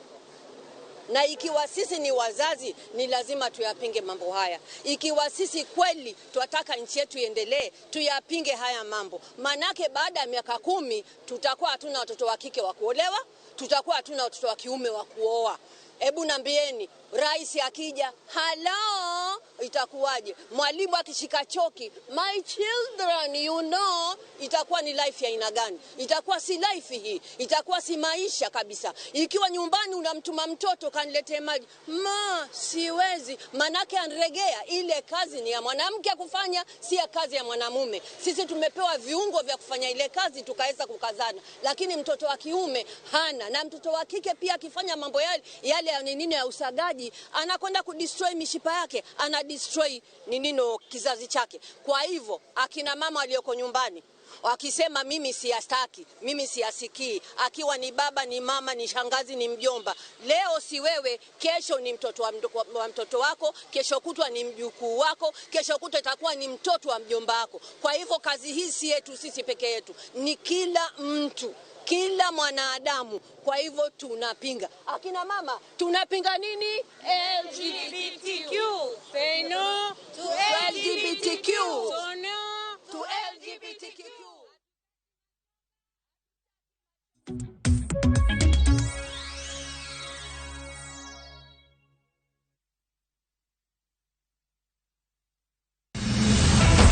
F: Na ikiwa sisi ni wazazi, ni lazima tuyapinge mambo haya. Ikiwa sisi kweli tunataka nchi yetu iendelee, tuyapinge haya mambo. Manake baada ya miaka 10 tutakuwa hatuna watoto wa kike wa kuolewa, tutakuwa hatuna watoto wa kiume wa kuoa. Hebu niambieni, rais akija, hello, itakuwaje? Mwalimu akishika choki, my children, you know, itakuwa ni life ya aina gani? Itakuwa si life hii, itakuwa si maisha kabisa. Ikiwa nyumbani unamtuma mtoto kaniletee maji, ma siwezi, manake anregea. Ile kazi ni ya mwanamke kufanya, si ya kazi ya mwanamume. Sisi tumepewa viungo vya kufanya ile kazi tukaweza kukazana, lakini mtoto wa kiume hana. Na mtoto wa kike pia akifanya mambo yale ya nini ya usagaji, anakwenda kudestroy mishipa yake, ana destroy ninino kizazi chake. Kwa hivyo akina mama walioko nyumbani wakisema mimi siyastaki, mimi siyasikii, akiwa ni baba, ni mama, ni shangazi, ni mjomba, leo si wewe, kesho ni mtoto wa mtoto wako, kesho kutwa ni mjukuu wako, kesho kutwa itakuwa ni mtoto wa mjomba wako. Kwa hivyo kazi hii si yetu sisi peke yetu, ni kila mtu, kila mwanadamu. Kwa hivyo tunapinga. Akina mama, tunapinga nini?
E: LGBTQ. Say no
F: to LGBTQ.
E: Say no
F: to LGBTQ.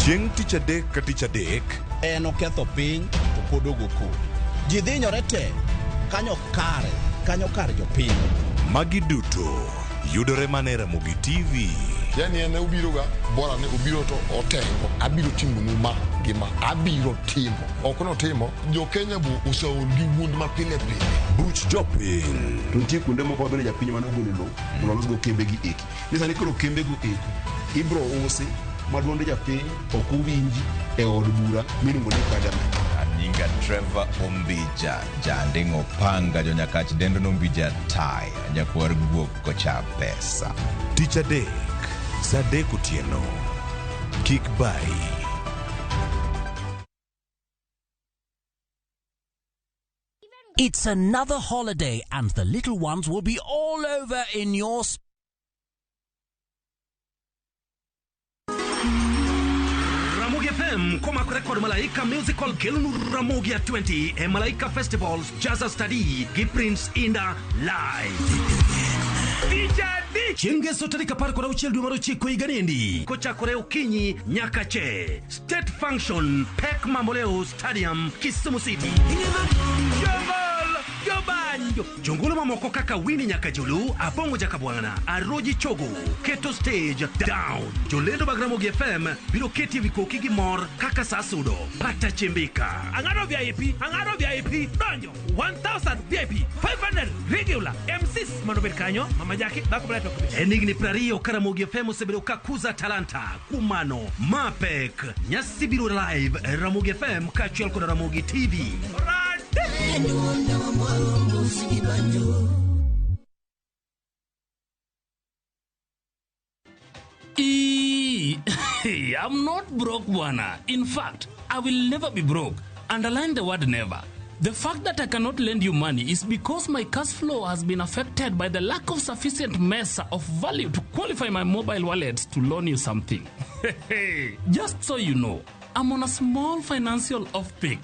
G: Chieng' tich adek ka tich adek
H: En oketho piny to pod ogo koko. Ji dhinyore te kanyo kare, kanyo kar jopiny.
G: Magi duto yudore mana e Ramogi TV.
I: Yani en obiro ga bora ni obiro to otengo abiro timonu ma gi ma abiro timo ok notimo jo Kenya bo oseol gi wuond ma pile pile.
G: Buch jopiny.
J: To nitie kuonde moko ma bende japiny mane ogolo lowo mondo olosgo kembe gi eki. Ni sani koro kembe go eko ibro usi ma duond japiny ok owinji e od bura miluongo ni parliament.
K: Anyinga Trevor Ombija, janding'o panga jonyakach dendo nombija tai, nyakwar guok kocha pesa.
G: Tich adek, saa adek otieno. Kik bayi.
L: It's another holiday, and the little ones will be all over in your
M: Ramogi FM komakore kod Malaika Musical kelonu Ramogi 20 e Malaika Festivals Jazza Study gi Prince Inda Live. Chieng' ngeso tarik 16 dwe mar ochiko higa niendi kochakore okinyi nyaka che State Function Pek Mamboleo Stadium Kisumu City. Jongol Jobanjo jongolo mamoko kaka Winnie Nyakajulu, Abongo Jakabwana, Aroji Chogo, Keto Stage Down. Jolendo mag Ramogi FM biro keti ewi koki gi mor kaka sa sudo. Pata chimbika.
N: Ang'ado VIP, ang'ado VIP, donjo 1000 VIP, 500 regular, MCs mondo obed kanyo, Mama Jackie, dhako maler to
M: En higni 20 ka Ramogi FM osebedo ka kuza talanta. Kuom mano, mapek nyasi biro live e Ramogi FM kaachiel kod Ramogi TV.
O: I'm not broke, bwana. In fact, I will never be broke. Underline the word never. The fact that I cannot lend you money is because my cash flow has been affected by the lack of sufficient mesa of value to qualify my mobile wallet to loan you something. Just so you know, I'm on a small financial off peak.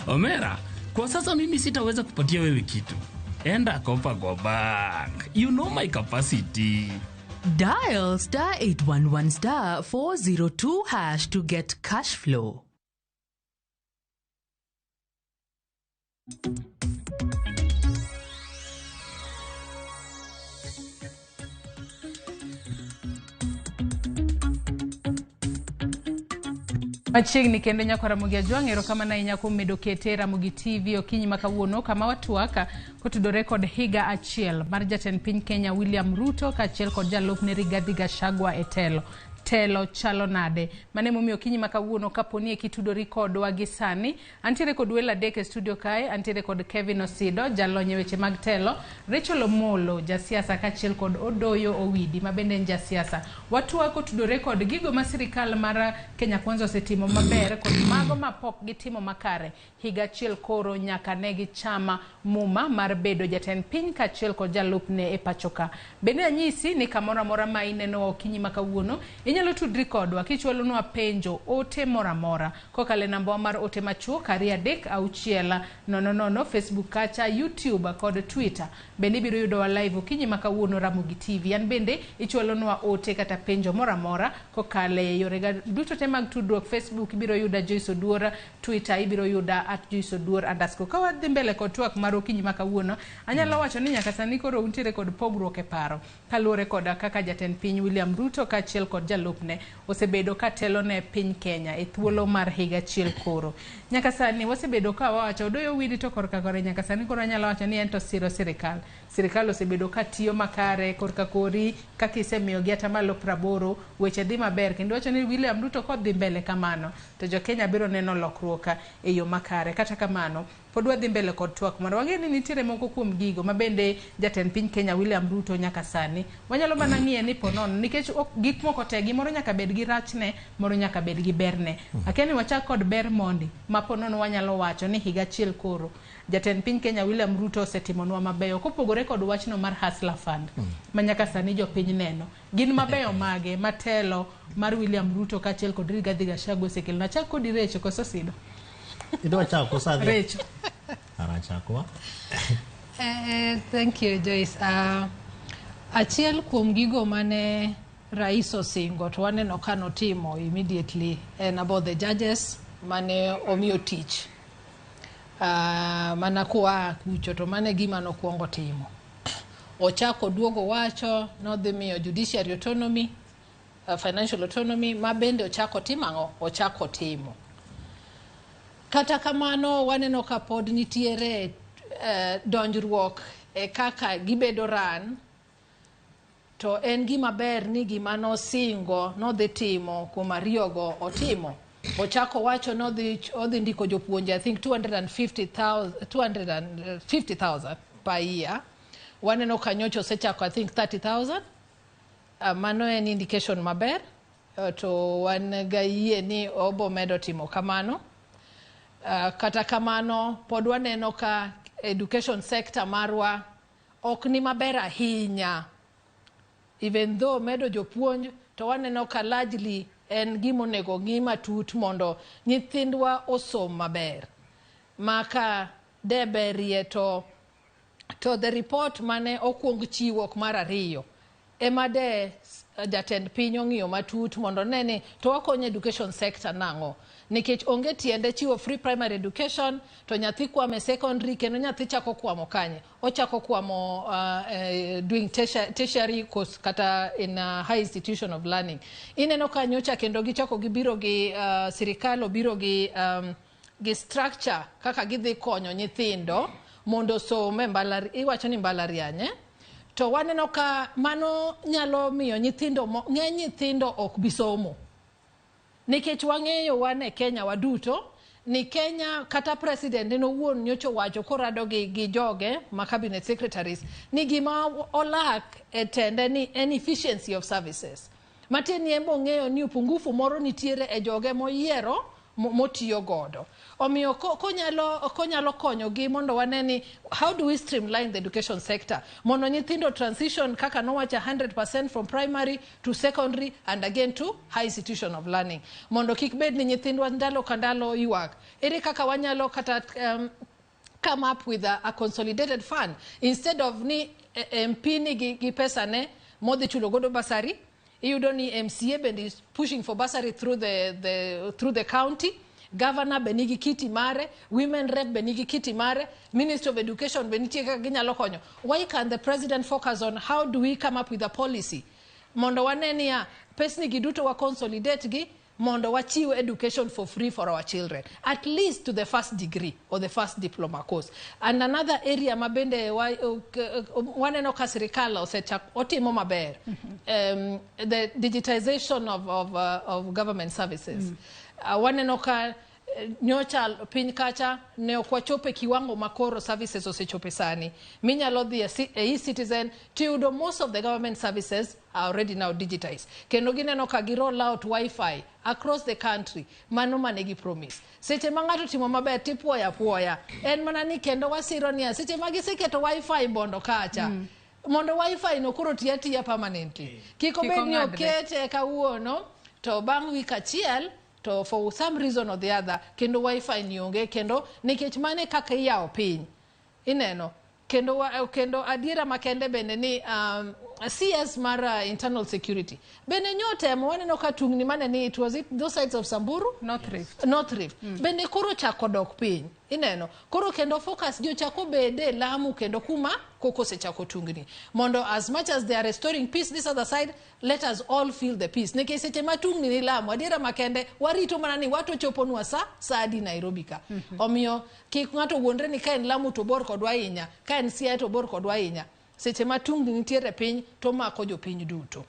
O: Omera, kwa sasa mimi sitaweza kupatia wewe kitu. Enda kopa kwa bank. You know my capacity.
P: Dial star 811 star 402 hash to get cash flow.
A: Machiegni kendo nyako Ramogi Ajwang', erokamano ahinya kuom medo kete Ramogi TV okinyi ma kawuono kama watwaka kotudore kod higa achiel mar jatend piny Kenya William Ruto kaachiel kod jalupne Rigathi Gachagua e telo. Telo chalo nade? Mano emomiyo okinyi ma kawuono kaponi eki tudori kodwa gi sani, antiere kod welo adek e studio kae, antiere kod Kevin Osido, jalony e weche mag telo, Rachel Omolo, jasiasa kaachiel kod Odoyo Owidi ma bende en jasiasa. Watwak kotudore kod gigo ma sirikal mar Kenya Kwanza osetimo maber kod mago ma pok gitimo makare higa achiel koro nyaka ne gichama muma mar bedo jatend piny kaachiel kod jalupne e pacho ka. Bende anyisi ni kamoro amora ma ineno okinyi ma kawuono inyalo tudri kodwa kichwalonwa penjo ote moro amora kokalo e namba mar ote machuok 236 00, Facebook kacha, YouTube kod Twitter. Bende ibiro yudowa live okinyi ma kawuono Ramogi TV. An bende ichwalonwa ote kata penjo moro amora kokalo e yorega duto te mag tudruok. Facebook ibiro yuda Joyce Oduor, Twitter ibiro yuda @JoyceOduor_. Ka wadhi mbele kod twak mar okinyi ma kawuono, anyalo wacho ni nyaka sani koro untiere kod pogruok e paro kaluwore koda kaka jatend piny William Ruto kaachiel kod jalupne osebedo ka telo ne piny Kenya e thuolo mar higa achiel koro. Nyaka sani wasebedo ka wawacho Odoyo Owidi to korka kore nyaka sani koro anyalo wacho ni en to siro sirikal. Sirikal osebedo ka tiyo makare korka kori kaka isemiyogi atamalo 80 weche dhi maber kendo wacho ni William Ruto kodhi mbele kamano to jo Kenya biro neno lokruok e yo makare. Kata kamano pod wadhi mbele kod twak mondo wang'e ni nitiere moko kuom gigo ma bende jatend piny Kenya William Ruto nyaka sani wanyalo mana ng'iye ni ponono nikech gik moko te gimoro nyaka bed gi rachne, moro nyaka bed gi berne. Akia ni wachak kod ber mondi ma ponono wanyalo wacho ni higa achiel koro jatend piny Kenya William Ruto osetimonwa mabeyo kopogore kod wachno mar Hustler Fund ma nyaka sani jopiny neno. Gin mabeyo mage matelo mar William Ruto kaachiel kod Rigathi Gachagua osekelo? Nachak kodi Recho koso Sido?
B: Idwa chako koso adhi?
A: Recho.
B: Arachakwa.
C: Thank you, Joyce. Achiel kuom gigo mane rais osingo to waneno ka notimo immediately en about the judges mane omiyo tich. Mana koa kucho to mane gima nokwongo timo. Ochako duogo wacho nodhi miyo judiciary autonomy, financial autonomy, ma bende ochako timo ang'o? Ochako timo. Kata kamano, waneno ka pod nitiere donjruok e kaka gibedo ran. To en gima ber ni gima nosingo nodhi timo kuom ariyogo otimo. Ochako wacho nodhi odhi ndiko jopuonje, I think 250,000 250,000 per year. Waneno ka nyocha osechako, I think, 30,000. Mano en indication maber, to wan ga yie ni obo medo timo kamano. Kata kamano, pod waneno ka education sector marwa ok ni maber ahinya. Even though medo jopuonj, to waneno ka largely en gima onego ng'i matut mondo nyithindwa osom maber. Maka de berie to the report mane okwong chiwo mar ariyo ema de jatend piny ong'iyo matut mondo ne ni to wakonyo education sector nang'o, nikech onge tiende chiwo free primary education to nyathi kwamo e secondary, kendo nyathi chako kwamo kanye? Ochako kwamo doing tertiary course kata in a high institution of learning. Ineno ka nyocha kendo gichako gibiro gi sirikal obiro gi structure kaka gidhi konyo nyithindo mondo osom e mbala, iwacho ni mbalariany, eh? To waneno ka mano nyalo miyo nyithindo, ng'eny nyithindo ok bi somo, nikech wang'eyo wan e Kenya waduto ni Kenya kata president en owuon nyocha owacho korado gi joge ma cabinet secretaries ni gima olak e tende ni en efficiency of services. Matiende ni en bong'eyo ni upungufu moro nitiere e joge moyiero motiyo godo. Omiyo konyalo konyogi mondo wane ni how do we streamline the education sector mondo nyithindo transition, kaka nowacho, 100% from primary to secondary and again to high institution of learning, mondo kik bed ni nyithindwa ndalo ka ndalo ywak. Ere kaka wanyalo kata come up with a consolidated fund instead of ni MP ni gi pesa ne modhi chulo godo bursary? Iyudo ni MCA bende is pushing for bursary through the county, governor be nigi kiti mare, women rep be nigi kiti mare, Ministry of Education be nitie kaka ginyalo konyo. Why can the president focus on how do we come up with a policy mondo wane niya pesni gi duto wa consolidate gi mondo wachiw education for free for our children, at least to the first degree or the first diploma course? And another area ma bende waneno ka sirikal osechak otimo maber, the digitization of government services. Waneno ka nyocha piny kacha ne ok wachopo e kiwango ma koro services osechope sani minyalo dhi e e-Citizen tiyudo most of the government services are already now digitized, kendo gineno ka gi roll out wifi across the country. Mano mane gi promise. Seche ma ng'ato timo maber tipuoyo apuoya, en mana ni kendo wasiro niya seche ma giseketo wifi Bondo kacha, mondo wifi no koro ti atiya permanently, kik obed ni
A: ong'adre.
C: Okete kawuono to bang' wik achiel to for some reason or the other kendo wifi ni onge kendo, nikech mane kaka iyawo piny ineno. Kendo adiera makende bende ni CS mar internal security bende nyotemo. Waneno ka tungni mane ni it was it those sides of Samburu?
A: North Rift.
C: North Rift bende koro chako dok piny. Ineno koro kendo focus gi ochako bede Lamu kendo kuma koko osechako tungni, mondo as much as they are restoring peace this other side, let us all feel the peace, nikech seche ma tungni ni Lamu, adiera makende warito mana ni wato choponwa sa adi Nairobi ka. Omiyo kik ng'ato wuondre ni ka en Lamu to bor kodwa ahinya, ka en Siaya to bor kodwa ahinya. Seche ma tungni nitiere piny to mako jopiny duto.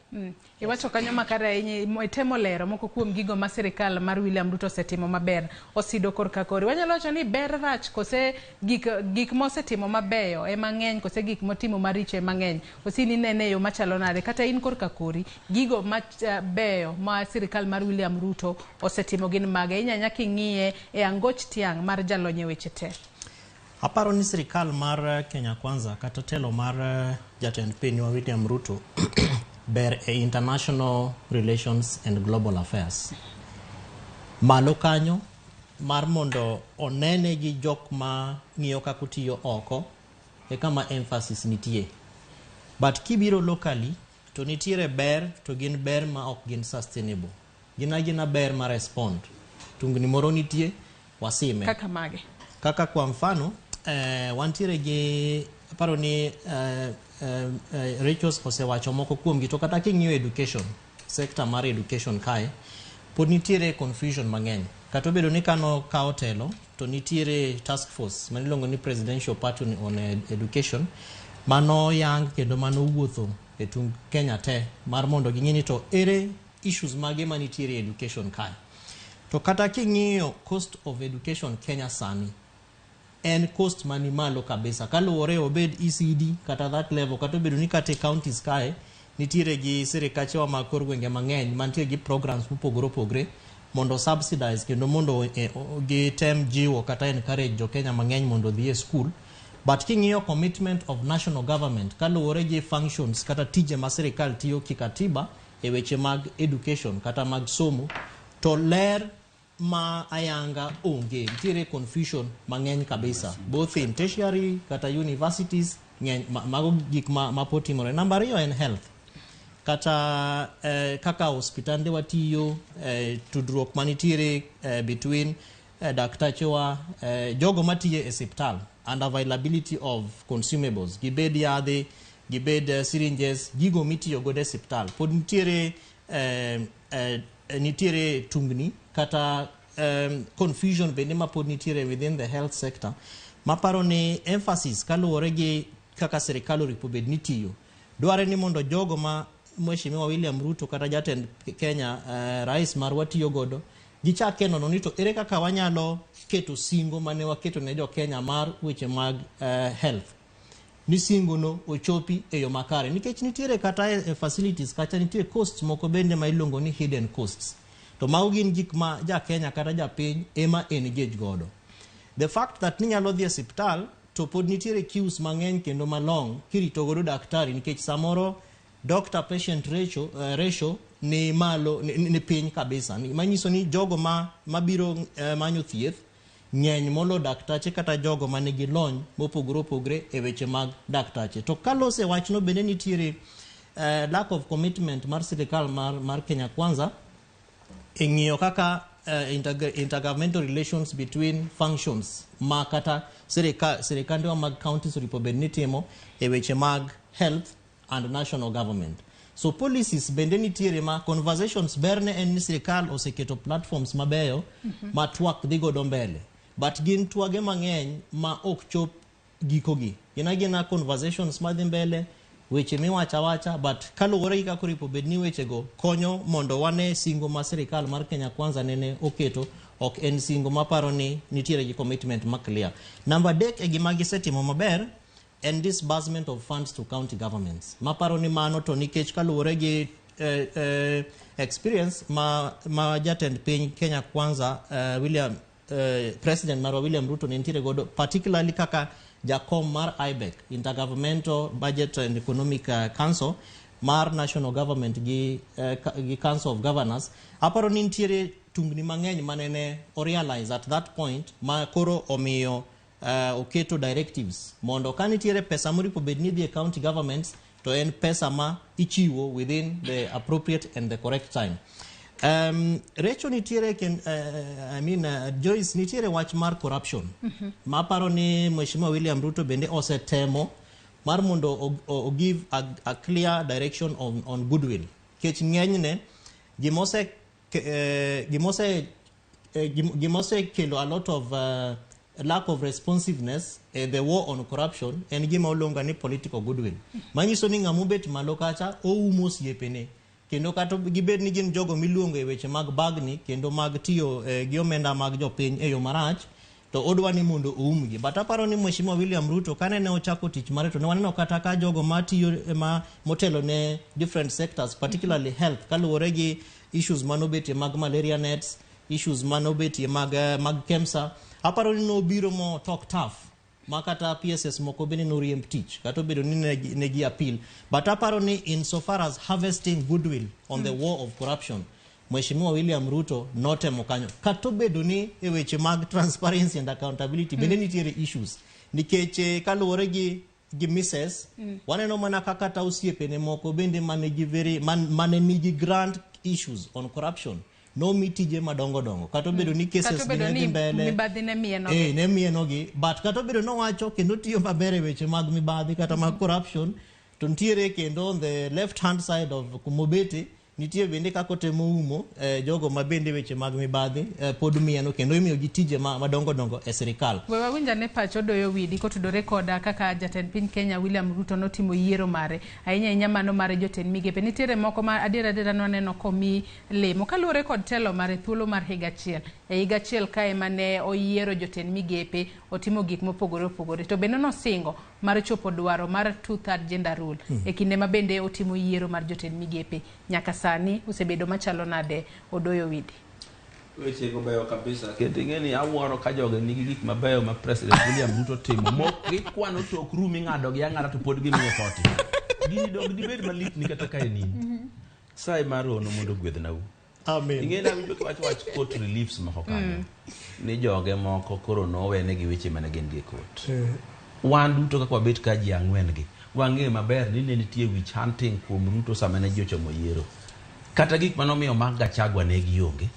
A: Iwacho kanyo makare ahinya, itemo lero moko kuom gigo ma sirikal mar William Ruto osetimo maber. Osido korka kori. Wanyalo wacho ni ber rach kose gik mosetimo mabeyo ema ng'eny kose gik motimo maricho ema ng'eny? Osini nene e yo machalo nade? Kata in korka kori, gigo mabeyo ma sirikal mar William Ruto osetimo gin mage? Inyanya king'iye e angoch tiang' mar jalony e weche te.
B: Aparo ni sirikal mar Kenya Kwanza kata telo mar jatend pinywa William Ruto ber e international relations and global affairs. Malo kanyo mar mondo onene gi jok ma ng'iyo kaka otiyo oko e kama emphasis nitie. But kibiro locally to To nitiere ber to gin ber ma ok gin sustainable. Gin agina ber ma respond. Tungni moro nitie, wasime.
A: Kaka mage?
B: Kaka kwa mfano, wantiere gi aparo ni Rachel osewacho moko kuomgi to kata king'iyo education sector mar education kae pod nitiere confusion mang'eny kata obedo ni kano kawo telo to nitiere task force maniluongo ni presidential party on education mano yang kendo mano wuotho e tung Kenya te mar mondo ging'e ni to ere issues mage manitiere e education kae to kata king'iyo cost of education Kenya sani en cost mani malo kabisa kaluwore obed ECD kata that level kata obedo ni kata e counties kae nitiere gi sirikachewa mag kor gwenge mang'eny mantie gi programs mopogore opogore mondo subsidize kendo mondo gitem jiwo kata encourage jo Kenya mang'eny mondo odhi e school but king'iyo commitment of national government kaluwore gi functions kata tije ma sirikal tiyo kikatiba e weche mag education kata mag somo to ler ma ayanga onge nitiere confusion mang'eny kabisa both in tertiary kata universities ng'eny mago gik ma pod timore namba ariyo en health kata kaka hospitande watiyo tudruok manitiere between daktachewa jogo matiyo e osiptal and availability of consumables gibed yadhe gibed syringes gigo mitiyo godo e osiptal pod nitiere nitiere tungni kata confusion bende ma pod nitiere within the health sector maparo ni emphasis kaluwore gi kaka sirikal oripo bed ni tiyo dware ni mondo jogo ma Mheshimiwa William Ruto kata jatend Kenya rais marwa tiyo godo gichak nono ni to ere kaka wanyalo keto singo mane waketo ne jo Kenya mar weche mag health ni singo no ochopi e yo makare nikech nitiere kata e facilities kacha nitie costs moko bende ma iluongo ni hidden costs to mago gin gik ma ja Kenya kata japiny ema engage godo the fact that ninyalo dhi e osiptal to pod nitiere queues mang'eny kendo malong kirito godo daktari nikech samoro doctor patient ratio ni malo ni piny kabisa manyiso ni jogo ma mabiro manyo thieth ng'eny molo daktache kata jogo manigi lony mopogore opogore e weche mag daktache to kalose wachno bende nitiere lack of commitment mar sirikal mar Kenya Kwanza e ng'iyo kaka intergovernmental relations between functions ma kata sirikandewa mag counties oripo bed ni timo e weche mag health and national government so policies bende nitiere ma conversations berne en ni sirikal oseketo platforms mabeyo ma twak dhi godo mbele but gin twage mang'eny ma ok chop gikogi gin agina conversations madhi mbele weche miwacho awacha but kaluwore gi kaka oripo bed ni wechego konyo mondo wane singo ma sirikal mar Kenya Kwanza nene oketo ok en singo maparo ni nitiere gi commitment ma clear. Namba adek e gima gisetimo maber en disbursement of funds to county governments maparo ni mano to nikech kaluwore gi experience ma jatend piny Kenya Kwanza William President marwa William Ruto ne nitiere godo particularly kaka jakom mar IBEC Intergovernmental Budget and Economic Council mar national government gi Council of Governors aparo ni nitiere tungni mang'eny manene orealize at that point ma koro omiyo oketo directives mondo ka nitiere pesa moripo bed ni dhi e county governments to en pesa ma ichiwo within the appropriate and the correct time. Recho nitiere I mean Joyce nitiere wach mar corruption ma aparo ni Mheshimiwa William Ruto bende osetemo mar mondo o give a clear direction on goodwill nikech ng'enyne gimose kelo a lot of lack of responsiveness the war on corruption en gima oluongo ni political goodwill manyiso ni ng'ama obet malo kacha oumo osiepene kendo kata gibed ni gin jogo miluongo e weche mag bagni kendo mag tiyo gi omenda mag jopiny e yo marach to odwa ni mondo oumgi but aparo ni Mheshimiwa William Ruto kane ne ochako tich mare to ne waneno kata ka jogo matiyo ma motelo ne different sectors particularly health kaluwore gi issues manobetie mag malaria nets issues manobetie mag KEMSA aparo ni nobiro mo talk tough ma kata PSS moko bende noriemb tich kata obedo ni ne gi appeal but aparo ni insofar as harvesting goodwill on the war of corruption Mheshimiwa William Ruto notemo kanyo kata obedo ni e weche mag transparency and accountability bende nitiere issues nikech kaluwore gi gi misses. Waneno mana kaka kata osiepene moko bende mane gi very mane nigi grand issues on corruption nomi tije madongo dongo kata obedo ni
A: Kata
B: cases gi
A: obedo
B: ne dhi
A: ni
B: mbele
A: mibadhi ne mieno
B: ne mienogi, but kata obedo nowacho kendo tiyo maber e weche mag mibadhi kata mag corruption, to nitiere kendo on the left hand side of kumobete nitie bende kaka otemo umo jogo ma bende weche mag mibadhi pod mieno kendo imiyogi tije madongo dongo e sirikal.
A: We wawinj ane pach Odoyo Widi kotudore koda kaka jatend piny Kenya William Ruto notimo yiero mare, ahinya ahinya mano mar jotend migepe. Nitiere moko ma adier adiera nwaneno komi lemo kaluwore kod telo mare thuolo mar higa achiel. E higa achiel kae mane oyiero jotend migepe, otimo gik mopogore opogore. To bende nosingo mar chopo dwaro mar two-third gender rule e kinde ma bende otimo yiero mar jotend migepe. Nyaka sani osebedo machalo nade Odoyo Widi?
D: Wechego beyo kabisa kendo ing'e ni awuoro ka jogi nigi gik mabeyo ma President William Ruto timo mok gikwano tok ru ming'ado gi ang'ada to pod gimiyo 40 gini dong dibed malit ni kata ka en in saye mar rono mondo ogwedhnau.
B: Amen.
D: Ing'e ni awinjo kiwacho wach court reliefs moko kanyo ni joge moko koro nowenegi weche mane gin gi e court. Wan duto kaka wabet ka ji ang'wen gi wang'eyo maber ni ne nitie witch hunting kuom Ruto sama ne ji ochomo yiero. Kata gik manomiyo omak Gachagua ne gionge.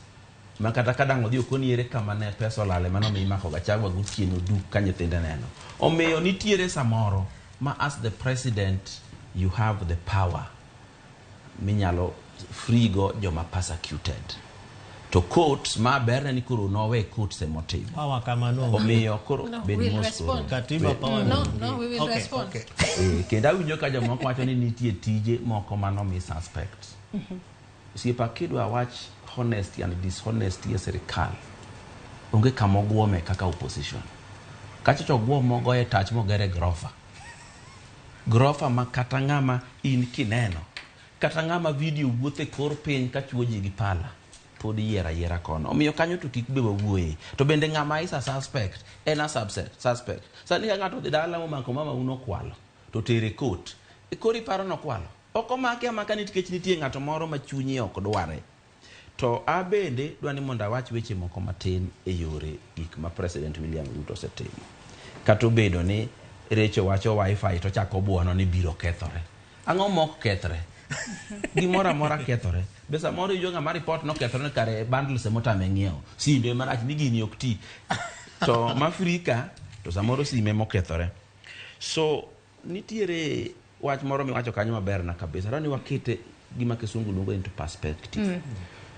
D: Ma kata ka dang' odhi okoni ere kama ne pesa olale manomiyo imako Gachagua gotieno duk ka nyithinde neno. Omiyo nitiere samoro ma as the president you have the power minyalo free go joma persecuted. To courts ma berne ni koro nowe courts emotimo.
B: Power kamano.
D: Omiyo koro
C: No,
D: bed
C: we'll
D: mos
C: respond.
D: koro.
B: Katiba power
C: No, no, we will respond.
D: Kendo awinjo ka jomoko wacho ni nitie tije moko manomi suspect. Osiepa kidwa wach honesty and dishonesty e sirikal, onge kama ogwome kaka opposition. Kachacha ogwom mogoye tach mogere grofa. Grofa ma kata ng'ama in kineno, kata ng'ama video wuothe kor piny ka chuo ji gi pala, pod yiero ayiera kono. Omiyo kanyo to kik be wawuoye. To bende ng'ama is a suspect, en a suspect. Sani ka ng'ato odhi dala momako mama un okwalo, to tere court. E koro iparo nokwalo. Ok omake amaka nikech nitie ng'ato moro ma chunye ok dware. To a bende dwa ni mondo awach weche moko matin e yore gik ma President William Ruto osetimo. Kata obedo ni Recho wacho wifi to chako buono ni biro kethore. Ang'o mok kethre? Gimoro amora kethore. Be samoro iwinjo ng'ama report nokethore ni kare bundles emotame ng'iewo. Simbe marach ni gini ok ti. To ma free ka to samoro sime mokethore. So nitiere wach moro miwacho kanyo maber na kabisa. Adwa ni wakete gima kisungu luongo into perspective.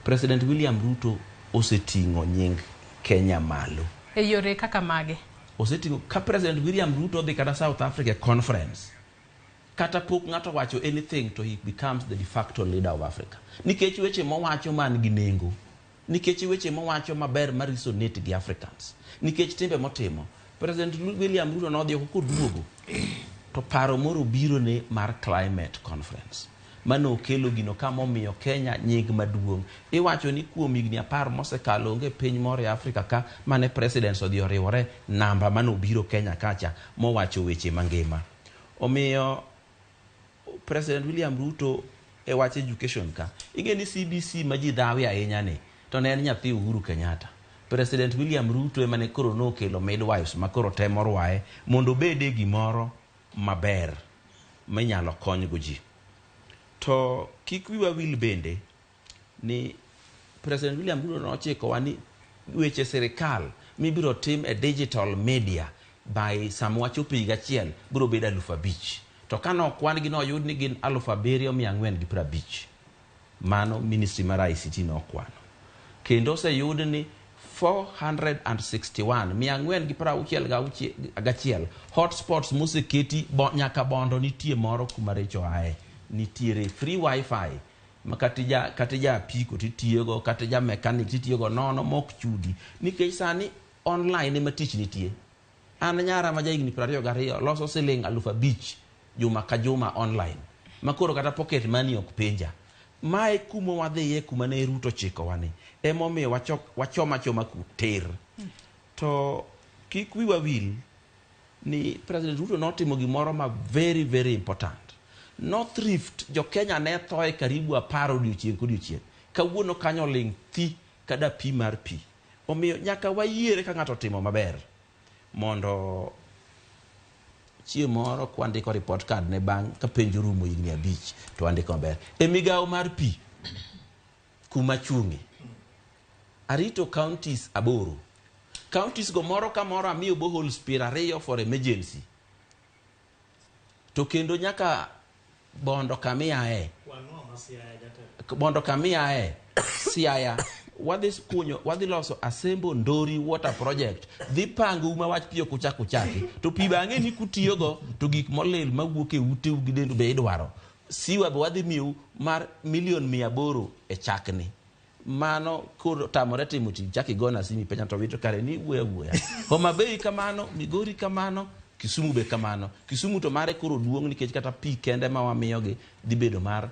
D: President William Ruto oseting'o nying Kenya malo.
A: E yore kaka mage?
D: Oseting'o ka President William Ruto odhi kata South Africa conference kata pok ng'ato wacho anything to he becomes the de facto leader of Africa. Nikech weche mowacho man gi nengo, nikech weche mowacho maber ma resonate gi Africans, nikech timbe motimo. President William Ruto nodhi oko koduogo to paro moro biro ne mar climate conference mane okelo gino kama omiyo Kenya nying maduong'. Iwacho ni kuom higni 10 mosekalo onge piny moro e Afrika ka mane presidents odhi oriwore namba mane obiro Kenya kacha mowacho weche mangima. Omiyo President William Ruto e wach education ka, ing'e ni CBC ma ji dhawe ahinya ni to ne en nyathi Uhuru Kenyatta. President William Ruto ema ne koro nokelo midwives ma koro temo rwaye mondo obede gimoro maber minyalo konygo ji. To kik wiwa wil bende ni President William Ruto nochikowa ni weche sirikal mibiro tim e digital media by sama wachopo higa achiel biro bedo 5,000. To ka nokwan gi noyud ni gin 7,450. Mano ministry mar ICT nokwano. Kendo oseyud ni 461 461 hotspots moseketi nyaka Bondo nitie moro kuma Recho ae. Nitiere free wifi ma kata ja apiko titiyogo, kata ja mechanic titiyogo nono mok chudi. Nikech sani online ema tich nitie. An nyara ma jahigni 22 loso siling 5,000 juma ka juma online. Ma koro kata pocket money ok penja. Mae kuma wadhiye kuma ne Ruto chikowa ni. Emomiyo wachoma choma kuter. To kik wiwa wil ni President Ruto notimo gimoro ma very very important. North Rift jo Kenya ne thoe karibu 10 odiochieng' kodiochieng'. Kawuono kanyo ling' thi kada pi mar pi. Omiyo nyaka wayiere ka ng'ato otimo maber mondo Chieng' moro kwandiko report card ne bang' ka penj orumo higni 5 to wandiko maber. E migawo mar pi kuma chung'e arito counties 8. Counties go moro ka moro amiyo boreholes 20 for emergency. To kendo nyaka Bondo kamiae. Bondo kamiae Siaya wadhi kunyo wadhi loso Asembo Ndori Water Project dhi pango uma wach pi ok uchak uchaki to pi be ang'e ni kutiyogo to gik molil mawuok e uteu gi dendu be idwaro siwa be wadhi miyou mar milion 800 e chakni mano kotamore timo tich chak igona simu ipenja to wito kare ni wuoyo awuoya Homa Bay kamano Migori kamano Kisumu be kamano Kisumu to mare koro duong' nikech kata pi kende ma wamiyogi dhi bedo mar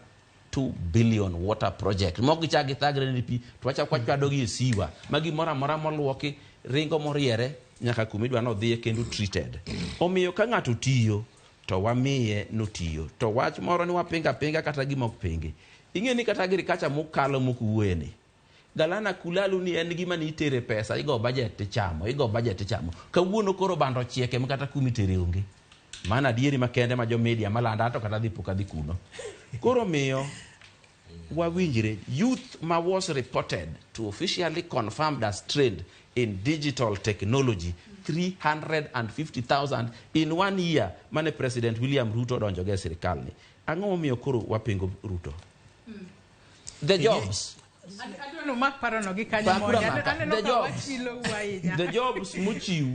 D: 2 billion water project mok gichak githagre ni pi to wachak wachwadogi e siwa ma gimoro amora moluoki ringo moriere nyaka kuma idwa nodhiye kendo treated omiyo ka ng'ato tiyo to wamiye notiyo to wach moro ni wapinga pinga kata gima ok pingi ing'e ni kata agriculture mokalo mok wuoye ni Galana Kulalu ni en gima ni itere pesa igo budget tichamo igo budget tichamo kawuono koro bando ochiek ema kata kuma itere onge mano adieri makende ma jo media malanda to kata dhi pok adhi kuno koro miyo wawinjre youth ma was reported to officially confirmed as trained in digital technology 350,000 in one year mane President William Ruto odonjo go e sirikal ni ang'o momiyo koro wapingo Ruto the jobs
A: Adwa ni umak parono gi kanyo
D: Pakura
A: mondi.
D: maka.
A: Aneno
D: The
A: ka
D: jobs.
A: wach ilou ahinya.
D: The jobs mochiw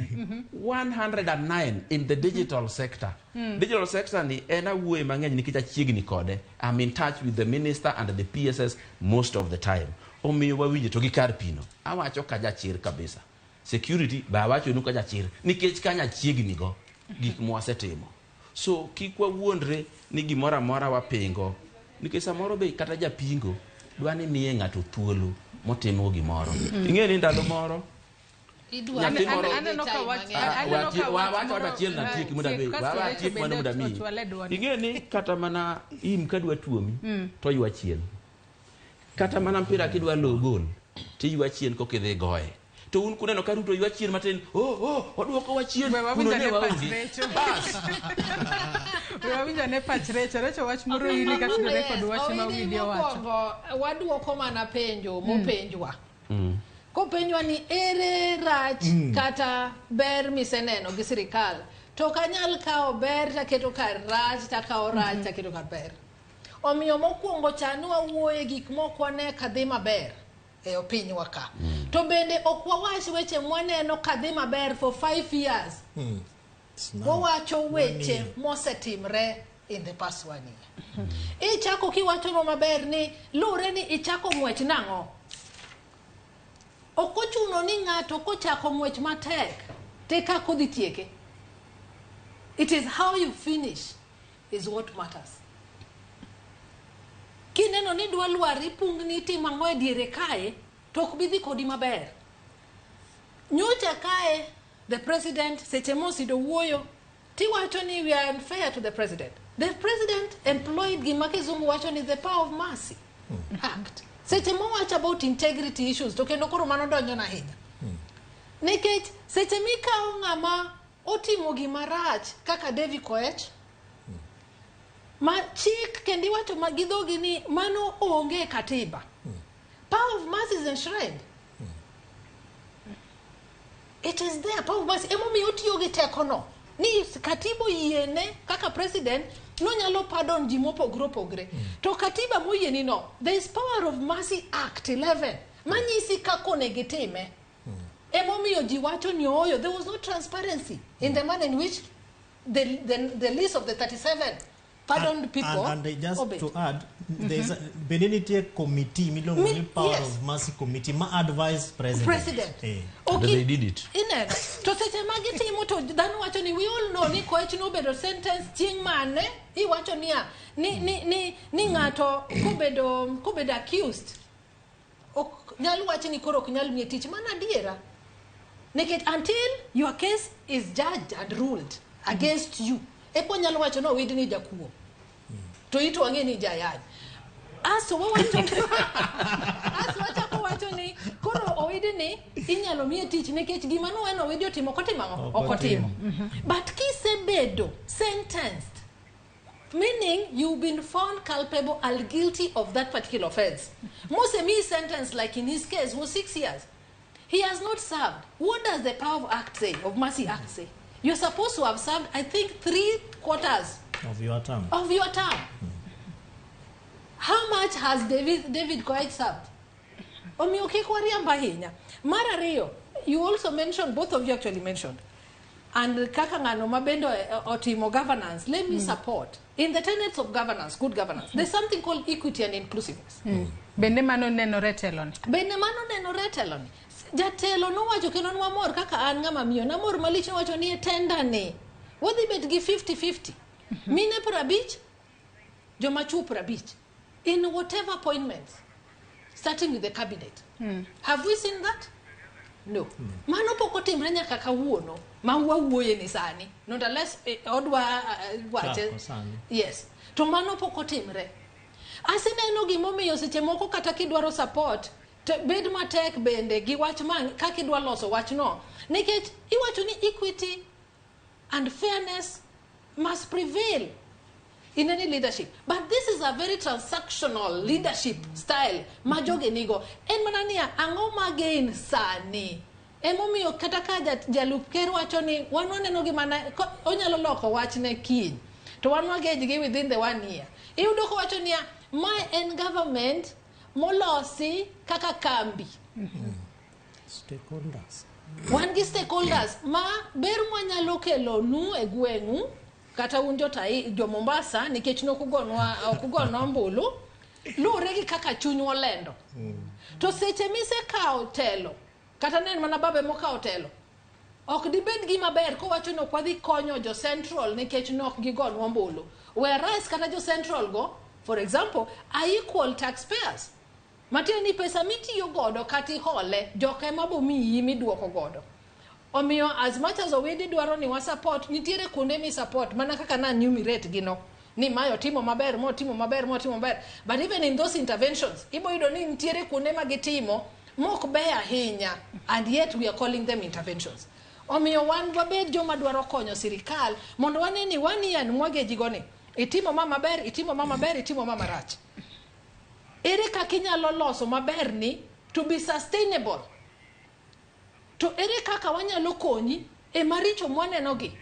D: 109 in the digital sector. Digital sector ni en awuoye mang'eny nikech achiegni kode. I'm in touch with the minister and the PSS most of the time. Omiyo wawinje to gi kar pino. Awacho ka jachir kabisa. Security be awachonu ka jachir nikech kanyo achiegni go gik mwasetimo. So kik wawuondre ni gimoro amora wapingo nikech samoro be kata japingo dwa ni miye ng'ato thuolo motimo gimoro. Ing'e ni ndalo moro Nyathi moro-
A: Aneno ka wach
D: Ah,
A: aneno ka wach
D: wacho
A: moro-
D: achiel na tiek mondo
A: tiek,
D: abi.
A: kasto
D: Wa-
A: Rachel
D: tiek mano
A: bende
D: mondo amiyi.
A: ochwale dwonde.
D: Ing'e ni kata mana im kadwa tuomi to ywa chien. Kata mana mpira kidwa lo gol tiywa chien koka idhi goye. To un kuneno ka Ruto ywa chien matin, oh, oduoko wa chien,
A: We
D: kuno
A: wawinj ane
D: ne
A: pach
D: waonge.
A: Recho.
D: Bas.
A: We wawinj ane pach Recho. Recho wach moro ili katudore kod wach ma
C: Owidi
A: Willy owacho.
C: mokwongo waduoko mana penjo mopenjwa. Kopenjwa ni ere rach kata ber miseneno gi sirikal to ok anyal kawo ber taketo kar rach takawo rach taketo kar ber. Omiyo mokwongo cha ni wawuoye gik mok wane kadhi maber e pinywa ka. To bende ok wawach weche mwaneno kadhi maber for 5 years. Wawacho weche mosetimre in the past one year. Ichako kiwachonwa maber ni luwre ni ichako ng'wech nang'o? Ok ochuno ni ng'ato kochako ng'wech matek te kaka odhi tieke. It is how you finish is what matters. Kineno ni dwa lwar ipungni itimo ang'o e diere kae to ok bi dhi kodi maber. Nyocha kae the president seche mosido wuoyo tiwacho ni we are unfair to the president. The president employed gima kizungu wacho ni the power of mercy act. Seche mowacho about integrity issues to kendo koro mano donjona ahinya. Nikech seche mikawo ng'ama otimo gima rach kaka Davy Koech ma chik kendo iwacho ma gi dhogi ni mano onge e katiba. Power of mercy is enshrined. It is there, power of mercy. Emomiyo otiyo gi tekono. Ni katiba oyiene kaka president nonyalo pardon ji mopogore opogore. To katiba moyieni no, there is Power of Mercy Act 11 manyisi kaka onego itime. Emomiyo ji wacho ni ooyo, there was no transparency in the manner in which the list of the 37 pardoned people
B: And just
C: obeyed.
B: to add, there's a, bende nitie committee miluongo ni Power of Mercy Committee ma advise president.
C: President.
B: Eh.
D: And they did it.
C: Ineno. To seche ma gitimo to dhano wacho ni we all know ni Koech nobedo sentence chieng' mane iwacho niya ni ng'ato kobedo accused ok nyal wach ni koro ok nyal miye tich. Mano adiera. Nikech until your case is judged and ruled against you, eka wanyalo wacho ni owid ni jakuo. To ito wang'e ni jayany. Aso wawacho aso wachako wacho ni koro Owidi ni inyalo miye tich nikech gima noweno Owidi otimo ok otimo ang'o? Ok otimo. But kisebedo sentenced, meaning you've been found culpable and guilty of that particular offense. Mosemiyi sentence, like in his case, was 6 years. He has not served. What does the Power of Act say, of Mercy Act say? You're supposed to have served, I think, 3/4
B: of your term.
C: Of your term. How much has David Koech served? Omiyo kik wariamb ahinya. Mar ariyo, you also mentioned, both of you actually mentioned, and kaka ng'ano ma bende otimo governance, let me support. In the tenets of governance, good governance, there's something called equity and inclusiveness.
A: Bende mano nenore teloni.
C: Bende mano nenore teloni. Jatelo nowacho kendo nwamor kaka an ng'ama miyo, namor malich nowacho ni e tender ni, wadhi bet gi 50-50. Mine 50, joma chuo 50. In whatever appointments, starting with the cabinet. Have we seen that? No. Mano pok otimre nyaka kawuono, ma wawuoye ni sani. Not unless odwa wache. Yes. To mano pok otimre. Aseneno gimomiyo seche moko kata kidwaro support, to bed matek bende gi wach ma kaka idwa loso wachno. Nikech iwacho ni equity and fairness must prevail in any leadership. But this is a very transactional leadership style ma jogi nigo. En mana niya, ang'o ma gain sani? Emomiyo kata ka jalup ker wacho ni wan waneno gi mana, onyalo loko wachne kiny. To wan wagage gi within the 1 year. Iyudo kowacho niya, mae en government molosi kaka kambi.
B: Stakeholders.
C: Wan gi stakeholders ma ber mwanyalo kelo nu e gweng'u, kata un jo Mombasa, nikech nokugonwa ombulu, luwore gi kaka chunywa olendo. To seche misekawo telo, kata ne en mana babe mokawo telo, ok dibed gima ber kowacho ni ok wadhi konyo jo Central nikech nok gigonwa ombulu. Whereas kata jo Central go, for example, are equal taxpayers. Matiende ni pesa mitiyo godo kata ihole, joka ema bo miyi miduoko godo. Omiyo as much as Owidi dwaro ni wa support, nitiere kuonde mi support, mana kaka na enumerate gino. Ni mae otimo maber, mo otimo maber, mo otimo maber. But even in those interventions, ibo yudo ni nitiere kuonde ma gitimo mok beyo ahinya, and yet we are calling them interventions. Omiyo wan wabed joma dwaro konyo sirikal mondo wane ni wan yien mwageji go ni itimo ma maber, itimo ma maber, itimo ma marach. Ere kaka inyalo loso maber ni to be sustainable? To ere kaka wanyalo konyi e maricho mwanenogi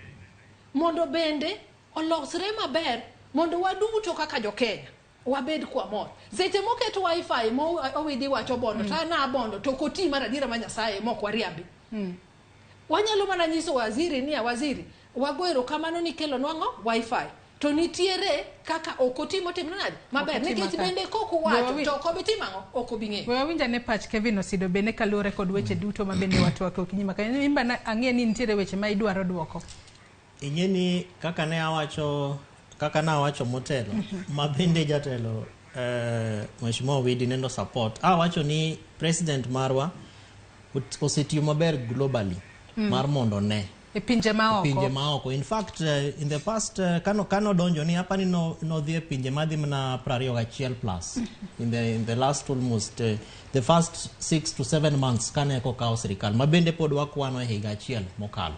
C: mondo bende olosre maber mondo waduto kaka jo-Kenya wabed kwamor. Seche moket wifi mo Owidi wacho bondo, to an abondo to ok oti mar adiera ma Nyasaye mok wariambi. Wanyalo mana nyiso waziri niya, waziri, wago erokamano ni kelonwa ang'o? Wifi. To nitiere kaka ok oti motimre nade? Maber. Nikech bende kok uwacho to ok obi timo ang'o? Ok obi ng'eyo.
A: We wawinj ane pach Kevin Osido bende kaluwore kod weche duto ma bende watwako okinyi ma kawuono. In bende ang'e ni nitiere weche ma idwaro duoko.
B: Ing'e ni kaka ne awacho, kaka nawacho motelo, ma bende jatelo Mheshimiwa Owidi nendo support. Awacho ni president marwa osetiyo maber globally mar mondo ne
A: e pinje maoko.
B: Pinje maoko. In fact, in the past kano donjo ni hapa ni no dhi e pinje madhi mana 21 plus in the last almost the first 6 to 7 months kane kokawo sirikal ma bende pod wakwano e higa achiel mokalo.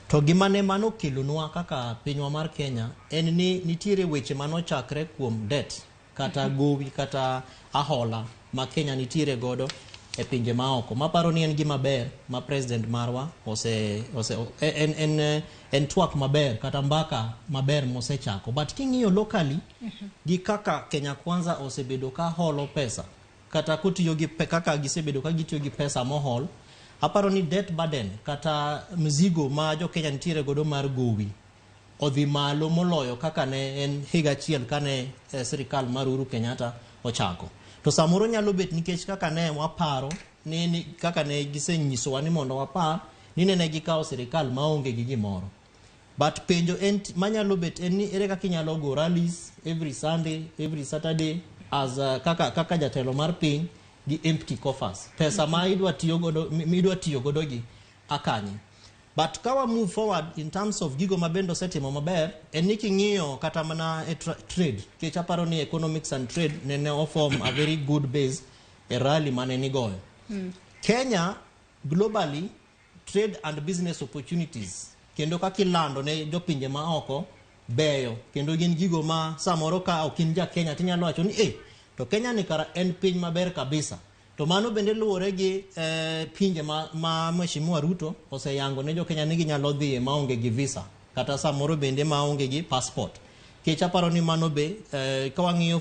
B: To gima ne mano kelonwa kaka pinywa mar Kenya en ni nitiere weche manochakre kuom debt kata gowi kata ahola ma Kenya nitiere godo e pinje maoko. Maparo ni en gima ber ma president marwa ose en twak maber kata mbaka maber mosechako. But king'iyo locally gi kaka Kenya Kwanza osebedo ka holo pesa kata kotiyo gi kaka gisebedo ka gitiyo gi pesa mohol, aparo ni debt burden kata mzigo ma jo Kenya nitiere godo mar gowi odhi malo moloyo kaka ne en higa achiel kane sirikal mar Uhuru Kenyatta ochako. To samoro nyalo bet nikech kaka ne waparo ni kaka ne gisenyisowa ni mondo wapar ni nene gikawo sirikal maonge gi gimoro. But penjo en manyalo bet en ni ere kaka inyalo go rallies every Sunday, every Saturday as kaka jatelo mar piny gi empty coffers. Pesa ma idwa tiyo godo midwa tiyo godo gi akanye. But kawa move forward in terms of gigo mabende osetimo maber en ni king'iyo kata mana e trade, nikech aparo ni economics and trade nene oform a very good base e rally mane nigoyo. Kenya globally trade and business opportunities kendo kaka ilando ne jopinje ma oko beyo kendo gin gigo ma samoro ka ok in ja Kenya tinyalo wacho ni eh, to Kenya ni kara en piny maber kabisa. To mano bende luwore gi pinje ma Mheshimiwa Ruto oseyango ne jo Kenya ni ginyalo dhiye maonge gi visa kata samoro bende maonge gi passport. Kech aparo ni mano be ka wang'iyo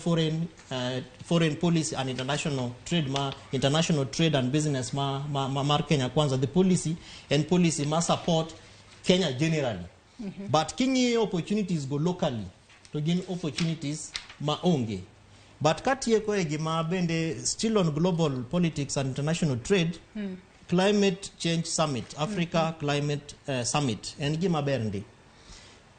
B: foreign policy and international trade ma international trade and business ma mar Kenya Kwanza, the policy en policy ma support Kenya generally. But king'iyo opportunities go locally to gin opportunities ma onge. But katieko e gima bende still on global politics and international trade, Climate Change Summit, Africa Climate Summit en gima ber ndi.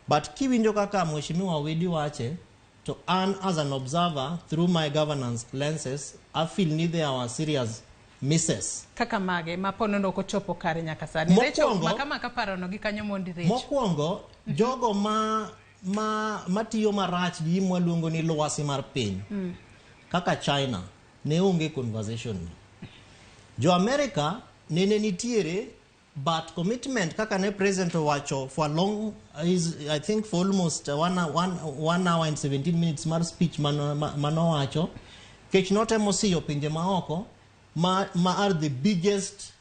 B: But kiwinjo kaka Mheshimiwa Wedi wache, to an as an observer through my governance lenses, I feel ni there were serious misses.
A: Kaka mage ma po nono ok ochopo kare nyaka sani? Recho makama kaparono gi kanyo mondi Recho.
B: Mokwongo, jogo ma matiyo marach gi gima waluongo ni lwasi mar piny kaka China ne onge conversation ni. Jo America nene nitiere, but commitment kaka ne president owacho for a long is I think for almost 1 hour and 17 minutes mar speech manowacho kech notemo siyo pinje maoko ma are the biggest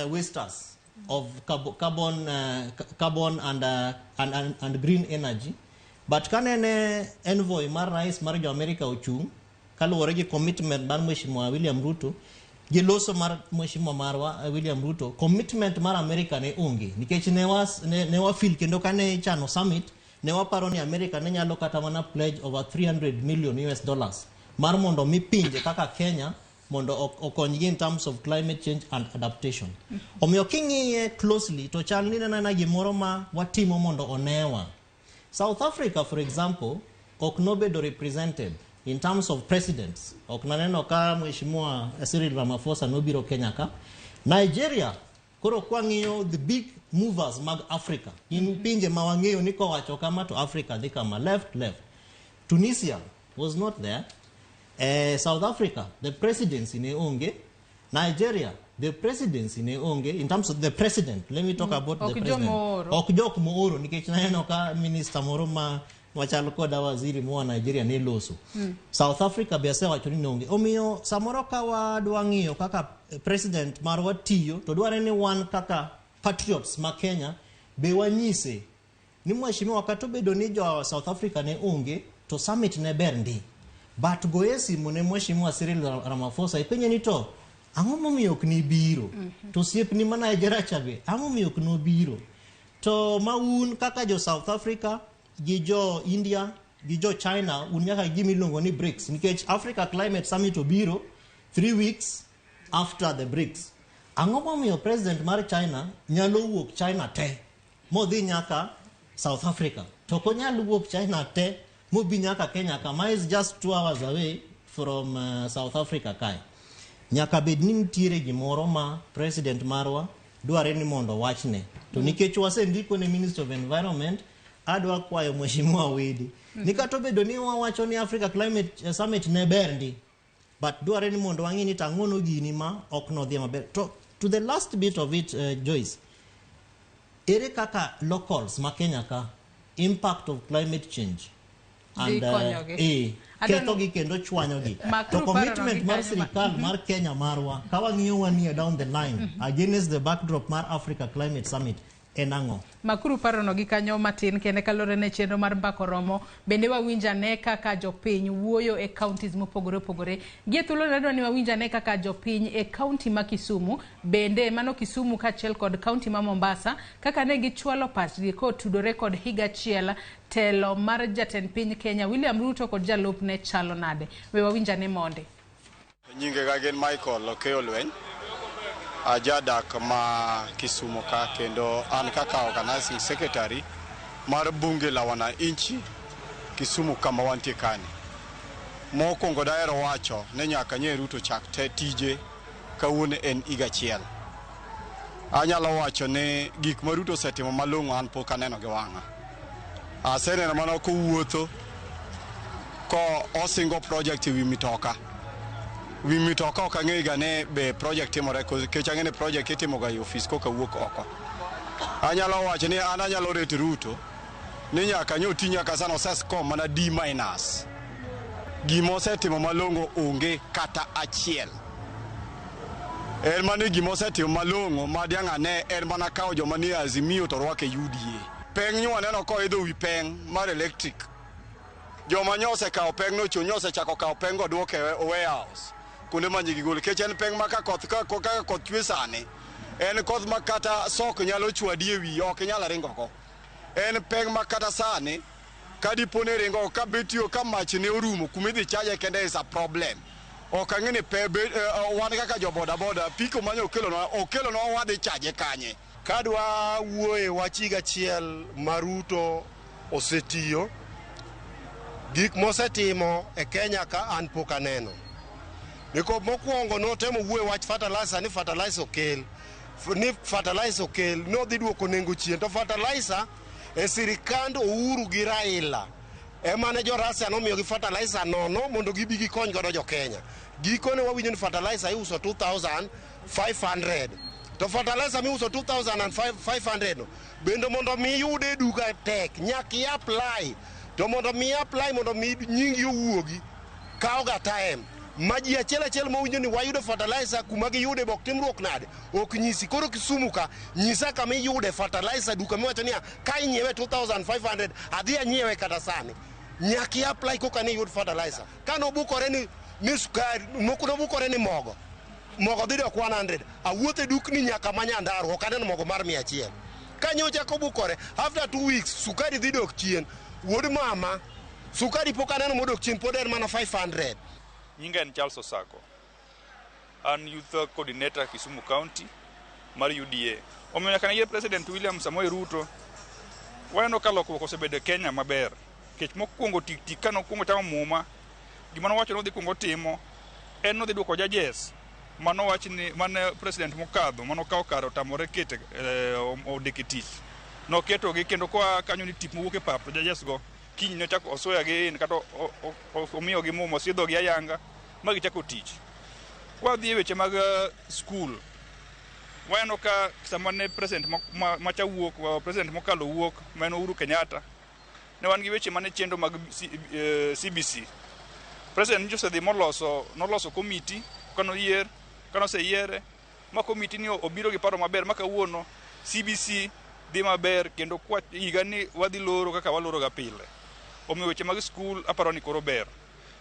B: wasters of carbon and green energy. But kanene envoy mar rais mar jo America ochung' kaluwore gi commitment mar Mheshimiwa William Ruto gi loso mar Mheshimiwa marwa William Ruto, commitment mar America ne onge nikech ne wa feel kendo kane ichano summit ne waparo ni America ne nyalo kata mana pledge over 300 million US dollars mar mondo mi pinje kaka Kenya mondo okonygi in terms of climate change and adaptation. Omiyo king'iye closely to chal ni nena gimoro ma watimo mondo onewa. South Africa, for example, ok nobedo represented in terms of presidents. Ok naneno ka Mheshimiwa Cyril Ramaphosa nobiro Kenya ka. Nigeria, koro kwang'iyo the big movers mag Africa, gin pinje ma wang'eyo ni kowacho kama to Africa dhi kama left, left. Tunisia was not there. South Africa, the presidency ne onge. Nigeria, the presidency ne onge. In terms of the president, let me talk about the
A: Ok
B: president.
A: jomooro.
B: Ok jok mooro nikech naneno ka minister moro ma machal koda waziri moa Nigeria ne loso. South Africa be asewacho ni nonge. Omiyo samoro ka wadwa ng'iyo kaka president marwa tiyo to dwarre ni wan kaka patriots ma Kenya be wanyise ni mheshimiwa kata obedo ni jo South Africa ne onge to summit ne ber ndi. But goye simu ne Mheshimiwa Cyril Ramaphosa ipenje ni to ang'o momiyo ok nibiro? To osiepni ma Nigeria cha be ang'o momiyo ok nobiro? To ma un kaka jo South Africa gi jo India gi jo China un nyaka gi gima iluongo ni BRICS nikech Africa Climate Summit obiro 3 weeks after the BRICS. Ang'o momiyo president mar China nyalo wuok China te modhi nyaka South Africa to ok onyal wuok China te mobi nyaka Kenya kama is just 2 hours away from South Africa kae. Nyaka bed ni nitiere gimoro ma president marwa dware ni mondo wachne. To nikech wasendiko ne Minister of Environment, adwa kwayo Mheshimiwa Widi ni kata obedo ni wawacho ni Africa Climate Summit ne ber ndi, but dware ni mondo wang'i ni to ang'ono gini ma ok nodhi maber. To the last bit of it, Joyce, ere kaka locals ma Kenya ka impact of climate change
A: Dhi konyogi.
B: Kethogi kendo chwanyogi.
A: Makuru
B: To
A: paro
B: commitment
A: gi
B: mar
A: kanyo
B: sirikal mar Kenya marwa ka wang'iyo 1 year down the line against the backdrop mar Africa Climate Summit en ang'o?
A: Makuru parono gi kanyo matin kende kaluwore ne chenro mar mbako romo bende wawinj ane kaka jopiny wuoyo e counties mopogore opogore. Gi e thuolo nadwa ni wawinj ane kaka jopiny e county ma Kisumu bende mano Kisumu kaachiel kod county ma Mombasa kaka ne gichwalo pachgi kotudore kod higa achiel telo mar jatend piny Kenya William Ruto kod jalupne chalo nade. We wawinj ane monde.
Q: Nyingega gin Michael Okeyo Lweny, ajadak ma Kisumu ka kendo an kaka organizing secretary mar bunge la wananchi Kisumu kama wantie kani. Mokwongo dahero wacho ni nyaka nye Ruto chak te tije kawuono en higa achiel. Anyalo wacho ni gik ma Ruto osetimo malong'o an pok aneno gi wang'a. Aseneno mana kowuotho ko osingo project ewi mitoka. Wi mitoka ok ang'eyo ga ne be project timore nikech ang'e ni project itimo ga e ofis koka wuok oko. Anyalo wacho ni an anyalo rate Ruto ni nyaka nyo ti nyaka sana osescore mana D minus. Gima osetimo malong'o onge kata achiel. En mana gima osetimo malong'o ma diang' ane en mana kawo joma nie Azimio to rwako e UDA. Peng' nyo waneno koidho wi peng' mar electric. Joma nyo osekawo peng' no chon nyo osechako kawo peng' go duoke e warehouse kuonde ma gigolo nikech en peng' ma ka koth ka kaka koth chwe sani en koth ma kata sok nyalo chwadi e wiyi ok inyal ringo go. En peng' ma kata sani ka dipo ni ringo ka betio ka mach ne orumo kuma idhi chaje kende is a problem. Ok ang'e ni pe, be, wan kaka jo boda boda piko manyo okelonwa okelonwa wadhi chaje kanye.
R: Kadwa wuoye wach higa achiel ma Ruto osetiyo, gik mosetimo e Kenya ka an pok aneno. Nikop mokwongo notemo wuoye wach fertilizer ni fertilizer okel, ni fertilizer okel, nodhi duoko nengo chien. To fertilizer e sirikand Uhuru gi Raila ema ne jo Russia nomiyogi fertilizer nono mondo gibi gikony godo jo Kenya. Gikone wawinjo ni fertilizer iuso 2500. To fertilizer miuso 2500 no bende mondo mi iyude e duka tek, nyaka i apply. To mondo mi apply mondo mi nyingi owuogi kawo ga time. Ma ji achiel achiel mowinjo ni wayudo fertilizer kuma giyude be ok timruok nade ok nyisi. Koro Kisumu ka nyisa kama iyude fertilizer duka miwacho niya ka inyiewe 2500 adhi anyiewe kata sani. Nyaka i apply koka ni iyud fertilizer. Ka nobukore ni sukari, nobukore ni mogo. Mogo dhi dok 100. Awuotho e dukni nyaka ma Nyandarua ok aneno mogo mar 100. Ka nyocha kobukore after 2 weeks sukari dhi dok chien. Wuod mama sukari pok aneno modok chien pod en mana 500.
S: Nyinga en Charles Osako. An youth coordinator Kisumu County mar UDA. Omiyo nyaka ne yier President William Samoei Ruto, waneno ka lokruok osebedo e Kenya maber. Nikech mokwongo tik tik ka nokwongo chamo muma, gima nowacho ni odhi kwongo timo en nodhi duoko judges manowach ni mane president mokadho manokawo kare otamore kete ondike tich. Noketogi kendo koa kanyo ni tip mowuok e pap to judges go kiny nochako osweya gi in kata omiyogi muma osidhogi ayanga ma gichako tich. Kwadhi e weche mag skul, waneno ka sama ne president macha wuok, president mokalo wuok, ma en Uhuru Kenyatta, ne wan gi weche mane chendo mag CBC. President nyocha osedhi moloso, noloso komiti kanoyier, kanoseyiere, ma komiti ni obiro gi paro maber ma kawuono CBC dhi maber kendo kwa higa ni wadhi loro kaka waloro ga pile. Omiyo weche mag skul aparo ni koro ber.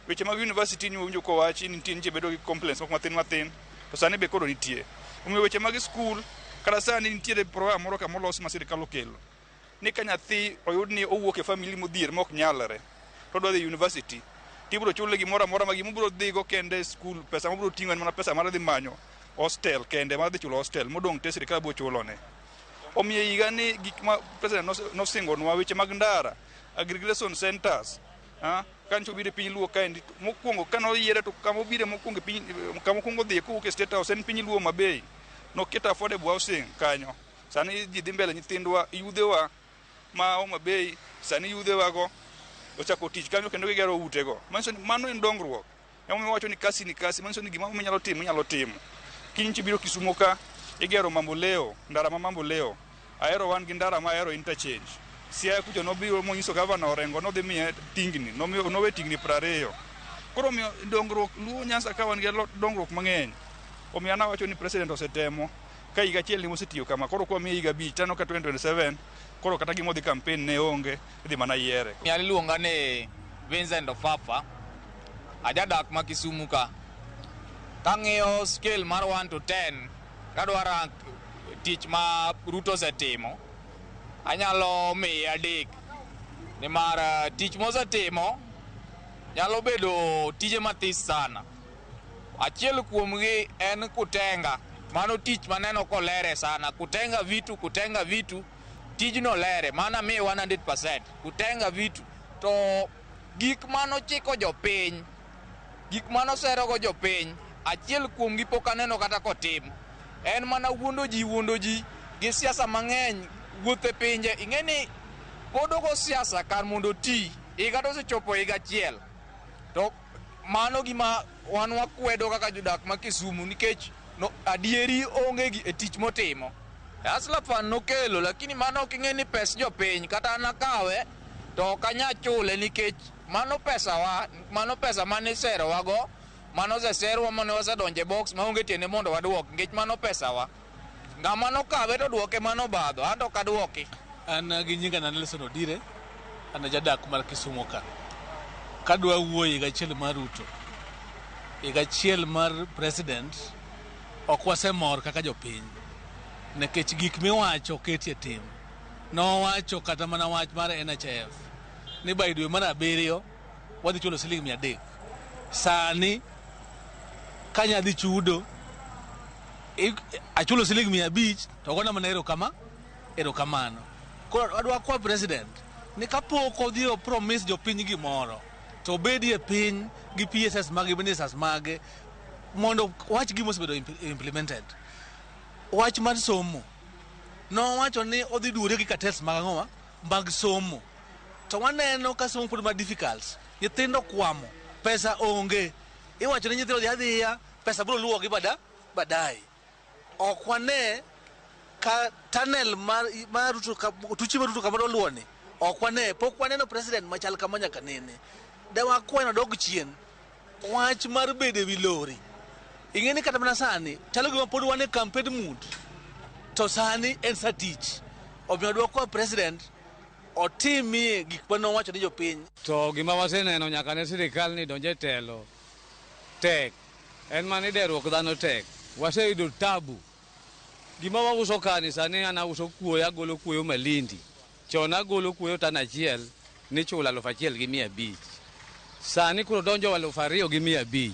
S: Weche mag university ni winjo kowachi ni nitie bedo gi complaints moko mathin mathin to sani be koro nitie. Omiyo weche mag skul kata sani nitiere program moro ka molos ma sirikal okelo. Ni ka nyathi oyud ni owuok e family modhier ma ok nyalre to odwa dhi university tibiro chule gimoro amora ma gima obiro dhigo kende e skul pesa mobiro ting'o en mana pesa mar dhi manyo hostel kende mar dhi chulo hostel modong' te sirikal biro chulone. Omiyo higa ni gik ma president nosingonwa weche mag ndara, aggregation centers, ka nyocha obiro e piny Luo kaendi mokwongo kane oyiere to kama obire mokwongo e piny kama okwongo dhiye kowuok e State House en piny Luo Mabei. Noketo affordable housing kanyo. Sani ji dhi mbele nyithindwa yudhewa ma Homa Bay sani yudhewa go ochako tich kanyo kendo gigero utego. Manyiso ni mano en dongruok. Emomiyo wacho ni kasi ni kasi, manyiso ni gima inyalo timo inyalo timo. Kiny kibiro Kisumu ka igero Mamboleo, ndara ma Mamboleo. Ahero wan gi ndara ma Ahero interchange. Siaya kucha nobiro monyiso gavana Orengo nodhi miye tingni, nowe tingni 20. Koro omiyo dongruok Luo Nyanza ka wan gi dongruok mang'eny. Omiyo an awacho ni president osetemo ka higa achiel ni mosetiyo kama koro kwa miye higa 5 taneno ka 2027 koro kata gima odhi campaign ne onge idhi mana yiere.
T: Nyalo iluonga ni Vincent Ofafa, ajadak ma Kisumu ka. Kang'iyo scale mar 1 to 10, kadwa rank tich ma Ruto osetimo, anyalo miye 3. Nimar tich mosetimo nyalo bedo tije mathis sana. Achiel kuomgi en kutenga. Mano tich maneno kolere sana. Kutenga vitu, tijno lere. Mano amiye 100%. Kutenga vitu. To gik manochiko jopiny, gik manoserogo jopiny, achiel kuomgi pok aneno kata kotim. En mana wuondo ji gi siasa mang'eny, wuoth e pinje. Ing'e ni pod ogo siasa kar mondo oti, higa to osechopo higa achiel. To Mano gima wan wakwedo kaka jodak ma Kisumu nikech no, adieri onge gi e tich motimo. Hustler Fund nokelo, lakini mano ok ing'e ni pes jopiny kata an akawe to ok anya chule nikech mano pesawa, mano pesa mane iserowago, mano oseserwa mane wasedonjo e box maonge tiende mondo waduok nikech mano pesawa. Ng'ama nokawe to duoke mano obadho, an to ok aduoki.
U: An gi nyinga na Nelson Odire, an jadak mar Kisumu ka. Kadwa wuoyo higa achiel mar Ruto, higa achiel mar president, ok wasemor kaka jopiny. Nikech gik miwacho oketie tim. Nowacho kata mana wach mar NHIF ni by dwe mar abiriyo wadhi chulo siling 300. Sani kanya dhi chudo achulo siling 500 to ogona mana erokamano. Koro adwa kwa president ni kapok odhi o promise jopiny gimoro to obedie piny gi PSS mage ministers mage mondo wach gima osebedo implemented. Wach mar somo nowacho ni odhi duore gi cartels mag ang'owa mag somo to waneno ka somo pod ma difficult, nyithindo kwamo, pesa onge, iwacho ni nyithindo dhi adhiya, pesa biro luwogi baadaye. Ok wane ka tunnel mar Ruto, tuchi mar Ruto kama oluwoni, ok wane, pok waneno president machal kama nyaka nene. De wakwayo dog chien wach mar bedo ewi lori. Ing'e ni kata mana sani chalo gima pod wan e campaign mood, to sani en sa tich. Omiyo adwa kwa president otimie gik mane owacho ni jopiny.
V: To gima waseneno nyaka ne sirikal ni donje telo tek, en mana ni deruok dhano tek. Waseyudo tabu. Gima wauso kani sani an auso kuoyo, agolo kuoyo Malindi. Chon agolo kuoyo tan achiel nichulo 1500. Sani koro donjo 2500.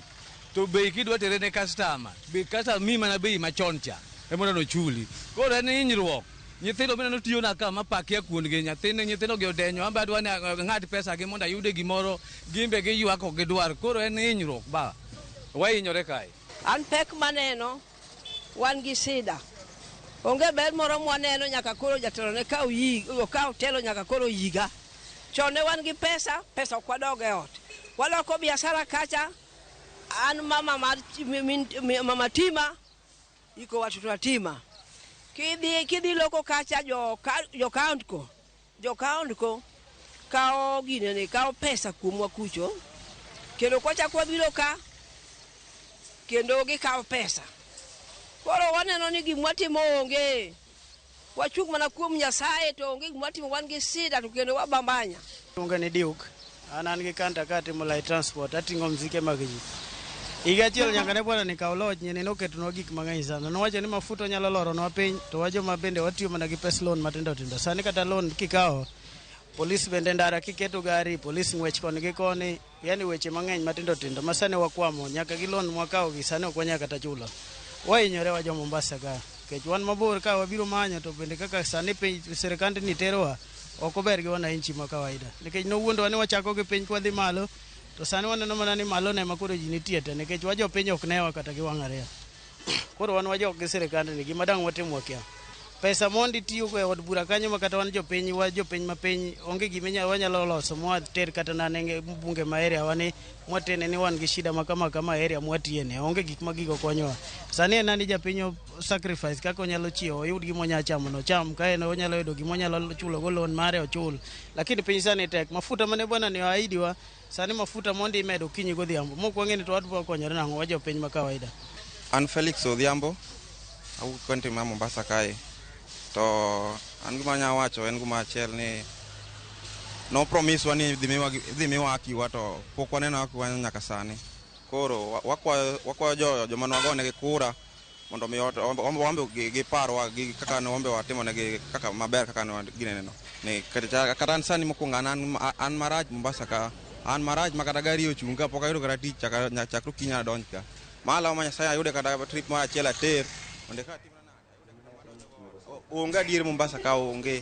V: To bei kidwa tere ne customer, be customer mi mana bei machon cha ema nochuli. Koro en hinyruok. Nyithindo mineno tiyo na ka mapakia kuondgi, nyithindo gi odenyo, an be adwa ni ang'ad pesa gi mondo ayude gimoro, gimbe giywak ok gidwar. Koro en hinyruok ba. Wahinyore kae.
W: An pek maneno, wan gi sida. Onge ber moro mwaneno nyaka koro jatelo ne kaw okaw telo nyaka koro yiga. Chon ne wan gi pesa, pesa ok wadog e ot. Waloko biashara kacha, an mama mar mama Tima, iko watoto wa Tima. Kidhi loko kacha jo count ko kawo ginene, kawo pesa kuomwa kucho. Kendo kwachako wabiro ka, kendo gikawo pesa. Koro waneno ni gima watimo onge. Wachung' mana kuom Nyasaye to onge gima watimo, wan gi sida to kendo wabambanya.
X: Luonga ni Duke. An gi kanta ka atimo light transport, ating'o mzike mag ji. Higa achiel nyaka ne bwana ni kaw loch, nyene noketonwa gik mang'eny sana. Nowacho ni mafuta onyalo loronwa piny, to wajoma bende watiyo mana gi pes loan matindo tindo. Sani kata loan kikawo, polis bende ndara kiketo gari, polis ng'wech koni gi koni, yani weche mang'eny matindo tindo ma sani wakwamo, nyaka gi loan mwakawo gi sani ok wanyal kata chulo. Wahinyore wa jo Mombasa ka, nikech wan mabor ka wabiro manyo to bende kaka sani piny sirikand ni terowa ok ober gi wananchi ma kawaida. Nikech nowuondowa ni wachako gi piny kwadhi malo, to sani waneno mana ni malo ne ma koro ji nitie te, nikech wajopiny ok newa kata gi wang' ariyo. Koro wan wajok gi sirikand ni, gima dang' watim wakia. Pesa mondi tiyogo e od bura kanyo ma kata wan jopiny, wa jopiny ma piny onge gima wanyalo loso mwater kata nane bunge ma area wani mwatene ni wan gi shida ma kama kama area mwatiene, onge gik ma gigo konyowa. Sani en ni japiny sacrifice kaka onyalo chiewo oyud gima onyalo chamo nocham, ka en onyalo yudo gima onyalo chulo go loan mare ochul. Lakini piny sani tek, mafuta mane bwana ni oahidiwa sani mafuta mondi imedo okinyi godhiambo, mok wang'e ni to wadwa konyore nang'o wa jopiny ma kawaida.
Y: An Felix Odhiambo, awuok kaunti ma Mombasa kae. To an gima anyalo wacho en gima achiel ni no promise wa ni idhi miwa hakiwa to pok waneno hakiwa nyaka sani. Koro wakwayo joma ne wagonegi kura mondo mi wambe giparwa gi kaka ne wambe watimonegi kaka maber kaka ne gineneno. Ni kata an sani mokwongo an marach Mombasa ka, an marach ma kata gari ochung' ka pok ayudo kata tich chakre okinyi adonj ka. Malo ma Nyasaye ayude kata trip mar achiel ater mondo eka atimna nade. Onge adier Mombasa ka, onge.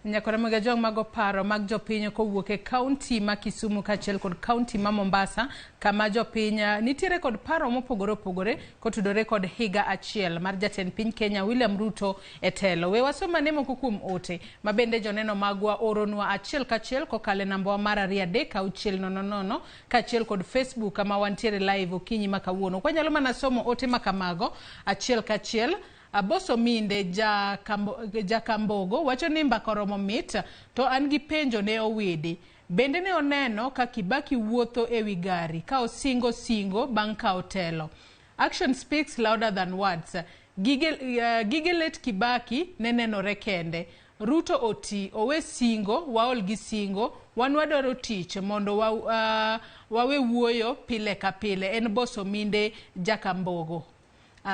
A: Nyakora Jong mago paro mag jopiny kowuok e kaunti ma Kisumu kaachiel kod kaunti ma Mombasa, kama jopiny nitiere kod paro mopogore opogore kotudore kod higa achiel mar jatend piny Kenya William Ruto e telo. We wasom ane moko kuom ote ma bende joneno magwa oronwa achiel kachiel kokalo e nambawa mar 23600 kaachiel kod Facebook kama wantiere live okinyi ma kawuono. Kwanyalo mana somo ote ma kamago achiel kachiel. Aboso Minde Jakambogo wacho ni mbaka oromo mit to an gi penjo ne Owidi. Bende ne oneno ka Kibaki wuotho ewi gari ka osingo singo bang' kawo telo. Action speaks louder than words. Gige let Kibaki ne nenore kende. Ruto oti, owe singo, waol gi singo, wan wadwaro tich mondo wawe wuoyo pile ka pile. En Boso Minde Jakambogo.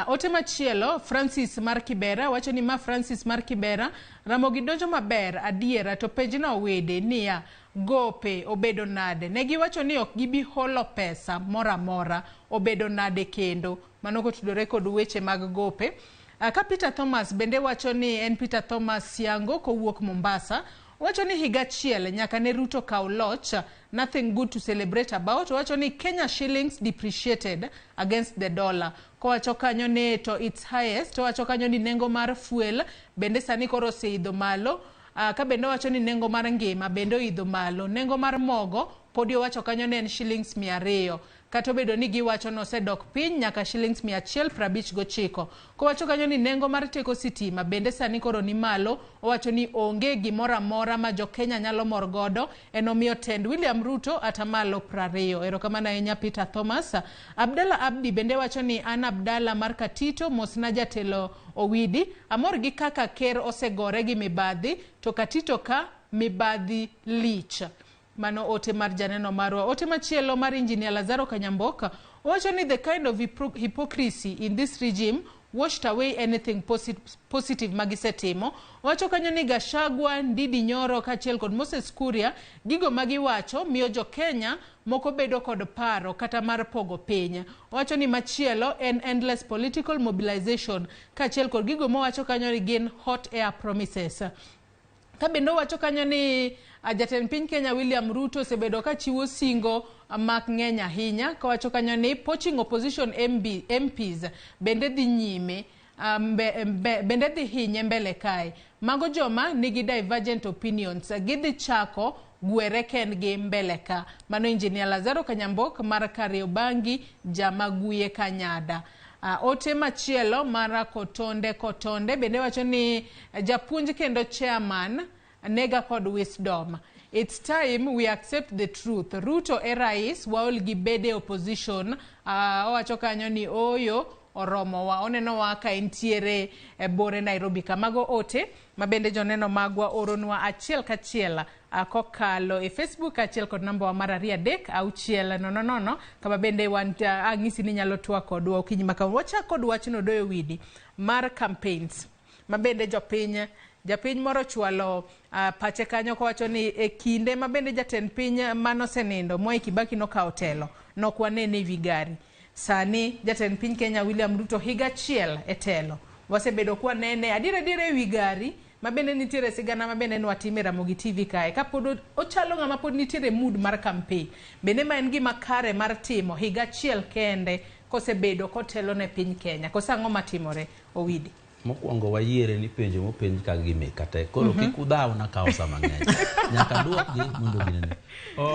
A: Ote machielo, Francis mar Kibera wacho ni ma Francis mar Kibera, Ramogi donjo maber adiera to penjna Owede niya gope obedo nade? Ne giwacho ni ok gibi holo pesa moro amora, obedo nade kendo? Mano kotudore kod weche mag gope. Ka Peter Thomas bende wacho ni en Peter Thomas Siango kowuok Mombasa, wacho ni higa achiel nyaka ne Ruto kaw loch, nothing good to celebrate about. Wacho ni Kenya shillings depreciated against the dollar. Kowacho kanyo ni to its highest, owacho kanyo ni nengo mar fuel bende sani koro oseidho malo. Ka bende owacho ni nengo mar ngima bende oidho malo. Nengo mar mogo podi owacho kanyo ne en shillings 200. Kata obedo ni giwacho nosedok piny nyaka shillings 159. Kowacho kanyo ni nengo mar teko sitima bende sani koro ni malo, owacho ni onge gimoro amora ma jo-Kenya nyalo mor godo, en omiyo tend William Ruto atamalo 20. Erokamano ahinya Peter Thomas. Abdalla Abdi bende wacho ni an Abdalla mar Katito, mosna jatelo Owidi, amor gi kaka ker osegore gi mibadhi, to Katito ka mibadhi lich. Mano ote mar janeno marwa. Ote machielo mar Engineer Lazaro Kanyamboka owacho ni the kind of hypocrisy in this regime washed away anything positive magisetimo. Owacho kanyo ni Gachagua, Ndindi Nyoro kaachiel kod Moses Kuria gigo magiwacho miyo jo Kenya moko bedo kod paro kata mar pogo piny. Owacho ni machielo en endless political mobilization kaachiel kod gigo mowacho kanyo ni gin hot air promises. Ka bende owacho kanyo ni jatend piny Kenya William Ruto osebedo ka chiwo singo mak ng'eny ahinya, kowacho kanyo ni poaching opposition MPs bende dhi nyime, bende dhi hinye mbele kae. Mago joma nigi divergent opinions, gidhi chako gwere kendgi mbele ka. Mano Engineer Lazaro Kanyambok mar Kariobangi, Jamaguye Kanyada. Ote machielo mar Kotonde Kotonde bende wacho ni japuonj kendo chairman nega kod wisdom. It's time we accept the truth. Ruto e rais, waol gi bede opposition. Owacho kanyo ni oyo oromowa. Onenowa ka entiere e bore Nairobi. Kamago ote mabende joneno magwa oronwa achiel kachiel kokalo e Facebook achiel kod namba wa mar 23600 kama bende wan ang'isi ni nyalo twak kodwa okinyi ma kawuono. Wachak kod wachno Doyo Widi mar campaigns mabende japiny moro chwalo pache kanyo kowacho ni e kinde mabende jatend piny manosenindo Mwai Kibaki nokawo telo nok wanene ewi gari. Sani jatend piny Kenya William Ruto higa achiel e telo wasebedo kwanene adier adier ewi gari mabende nitiere sigana mabende nwatime Ramogi TV kae kapod ochalo ng'ama pod nitiere mood mar campaign. Bende ma en gima kare mar timo higa achiel kende kosebedo kotelo ne piny Kenya. Koso ang'o matimore Owidi?
D: Mokwongo wayiere ni penjo mopenj ka gi meka te. Koro kik udhaw na kawo sa mang'eny. Nyaka duokgi mondo ginene.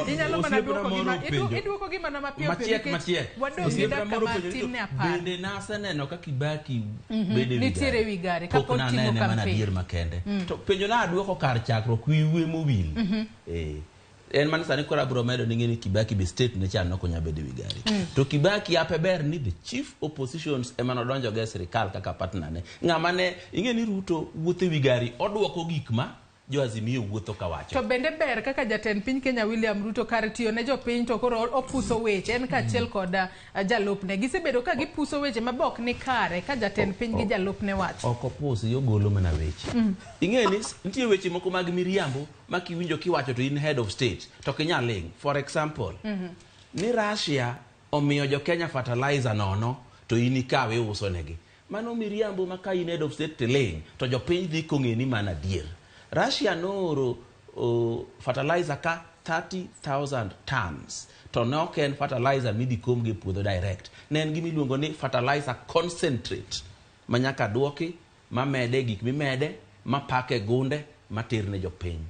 A: Inyalo mana duoko gi iduoko gi mana mapiyo piyo
D: machiek.
A: Wadong' gi dakika matin ne 10.
D: Bende naseneno ka Kibaki bede
A: nitiere wi gari kapod timo
D: campaign. Mana adier makende. To penjo na aduoko kar chakruok wiwe mowil. En mana sani koro abiro medo ni ng'eni Kibaki be state ne chan ok onyal bedo e wi gari. To Kibaki ape ber ni the chief oppositions ema nodonjo go e sirikal kaka partner ne. Ng'ama ne ing'e ni Ruto wuotho e wi gari oduoko gik ma jo Azimio wuotho kawacho.
A: To bende ber kaka jatend piny Kenya William Ruto kar tiyo ne jopiny to koro opuso weche en kaachiel kod jalupne. Gisebedo ka gipuso weche ma bok ni kare ka jatend piny gi jalupne wacho.
D: Ok opusi, ogolo mana weche. Ing'e ni nitie weche moko mag miriambo ma kiwinjo kiwacho to in head of state to ok inyal ling. For example, ni Russia omiyo jo Kenya fertilizer nono to in ikawe iuso negi. Mano miriambo ma ka in head of state tiling to jopiny dhi kong'e ni mana adier. Russia nooro fertilizer ka 30,000 tons to ne ok en fertilizer midhi kom gi e puodho direct. Ne en gima iluongo ni fertilizer concentrate ma nyaka duoki, mamede gik mimede, mapake gunde, materne jopiny.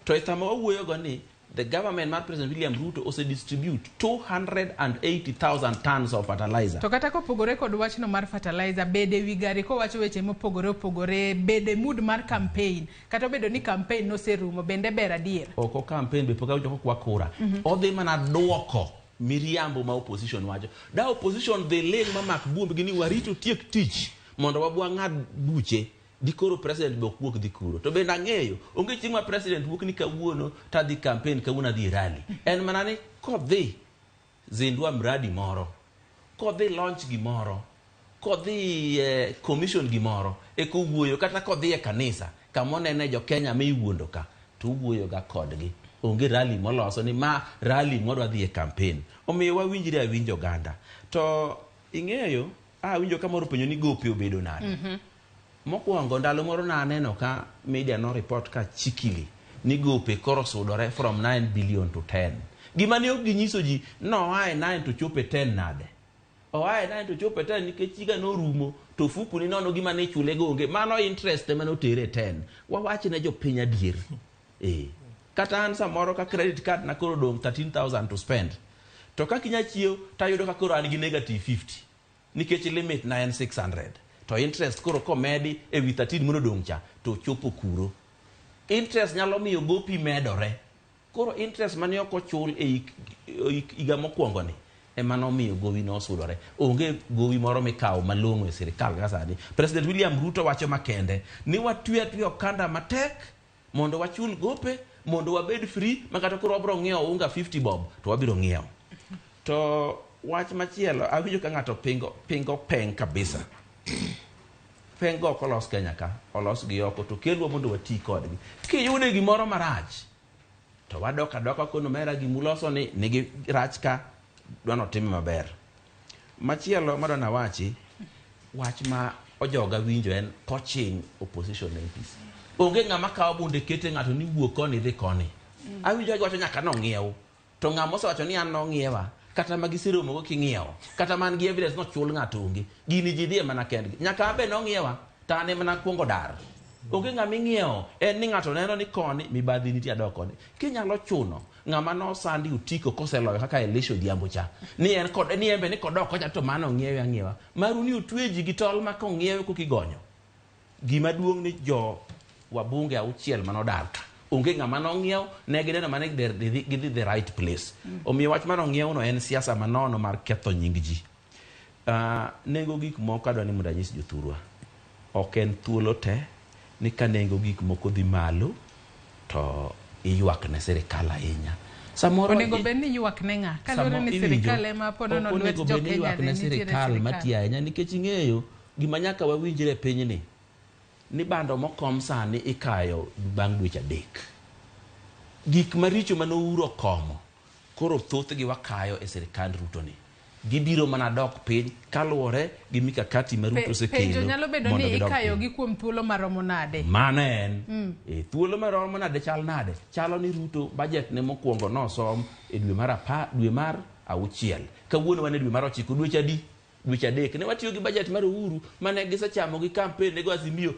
D: To e sama wawuoyogo ni the government mar President William Ruto ose distribute 280,000 tons of fertilizer.
A: To kata kopogore kod wachno mar fertilizer, bede wi gari kowacho weche mopogore opogore, bede mood mar campaign, kata obedo ni campaign noserumo, bende ber adier.
D: Oko campaign be pok awinjo kokwa kura. Odhi mana duoko miriambo ma opposition wacho. Da opposition dhi ling' mamak buombgi ni warito tiek tich mondo wabwa ng'ad buche dikoro president be ok wuok dhi kuro. To bende ang'eyo onge chieng' ma president wuok ni kawuono tadhi campaign kawuono adhi e rally. En mana ni kodhi zindua mradi moro, kodhi launch gimoro, kodhi commission gimoro, eka owuoyo kata kodhi e kanisa kama onene jo Kenya miwuondo ka to owuoyo ga kodgi. Onge rally moloso ni ma rally mwadwa dhi e campaign. Omiyo wawinjre awinja oganda. To ing'eyo, awinjo ka moro penjo ni gope obedo nade. Mokwongo ndalo moro naneno ka media no report ka cheekily ni gope koro sudore from 9 billion to 10. Gima ne ok ginyiso ji noa e 9 to chopo e 10 nade. Oa e 9 to chopo e 10 nikech higa norumo to ofuku ni nono gima ne ichule go onge. Mano interest ema notere e 10. Wawach ne jopiny adier. Kata an samoro ka credit card na koro odong' 13,000 to spend. To kaka inya chiew tayudo ka koro an gi negative 50. Nikech limit na en 600. To interest koro komedi ewi 13 monodong' cha to chopo kuro. Interest nyalo miyo gopi medore. Koro interest mane ok ochul e higa mokwongo ni ema nomiyo gowi nosudore. Onge gowi moro mikawo malong'o e sirikal kaka sani. President William Ruto wacho makende ni watwe atweya okanda matek mondo wachul gope, mondo wabed free ma kata koro wabiro ng'iewo unga 50 bob to wabiro ng'iewo. To wach machielo awinjo ka ng'ato pingo peng kabisa. Peng go ok olos Kenya ka, olos gi oko to kelwa mondo wati kodgi. Kiyude gimoro marach to wadok adoka kono mera gimuloso ni nigi rach ka dwa notime maber. Machielo madwa nawachi, wach ma ojoga winjo en poaching opposition MPs. Onge ng'ama kawo bunde kete ng'ato ni wuok koni dhi koni. Awinjo giwacho nyaka nong'iew. To ng'ama osewacho ni an nong'iewa, kata ma giseromogo king'iewo, kata man gi evidence nochul ng'ato onge. Gini ji dhiye mana kendgi. Nyaka abe nong'iewa, to an ema nakwongo dar. Onge ng'ama ing'iewo, en ni ng'ato neno ni koni mibadhi nitie adok koni. Kinyalo chuno ng'ama nosandi otiko koseloyo kaka Elisha Odhiambo cha, ni en kod ni en be ni kodok kocha to mano ong'iewe ang'iewa. Maru ni otwe ji gi tol ma kong'iewe kokigonyo. Gima duong' ni jo wabunge auchiel manodar ka onge ng'ama nong'iew, ne gineno mana ni gidhi the right place. Omiyo wach mar ong'iew no en siasa manono mar ketho nying ji. Nengo gik moko adwa ni mondo anyis jothurwa. Ok en thuolo te ni ka nengo gik moko dhi malo to iywak ne sirikal ahinya. Samoro
A: onego bed ni ywak ne ng'a? Kaluwore ni sirikal ema ponono lwet
D: onego
A: jo
D: bed ni
A: Kenya
D: ywak
A: ne
D: ne
A: nitiere
D: sirikal
A: sirikal.
D: matiyo ahinya nikech ing'eyo gima nyaka wawinjre e pinyni ni bando mokom sani ikayo bang' dweche 3. Gik maricho mane Uhuru okomo koro thothgi wakayo e sirikand Ruto ni. Gibiro mana dok piny kaluwore gi mikakati ma Ruto osekelo.
A: Penjo nyalo bedo
D: mondo
A: ni
D: gidog
A: ikayo
D: piny.
A: gi kuom thuolo maromo nade?
D: Mano en. Thuolo maromo nade chal nade? Chalo ni Ruto budget ne mokwongo nosom e dwe mar 10, dwe mar 6. Kawuono wan e dwe mar 9, dweche adi? Dweche 3. Ne watiyo gi budget mar Uhuru mane gisechamo gi campaign ne go Azimio,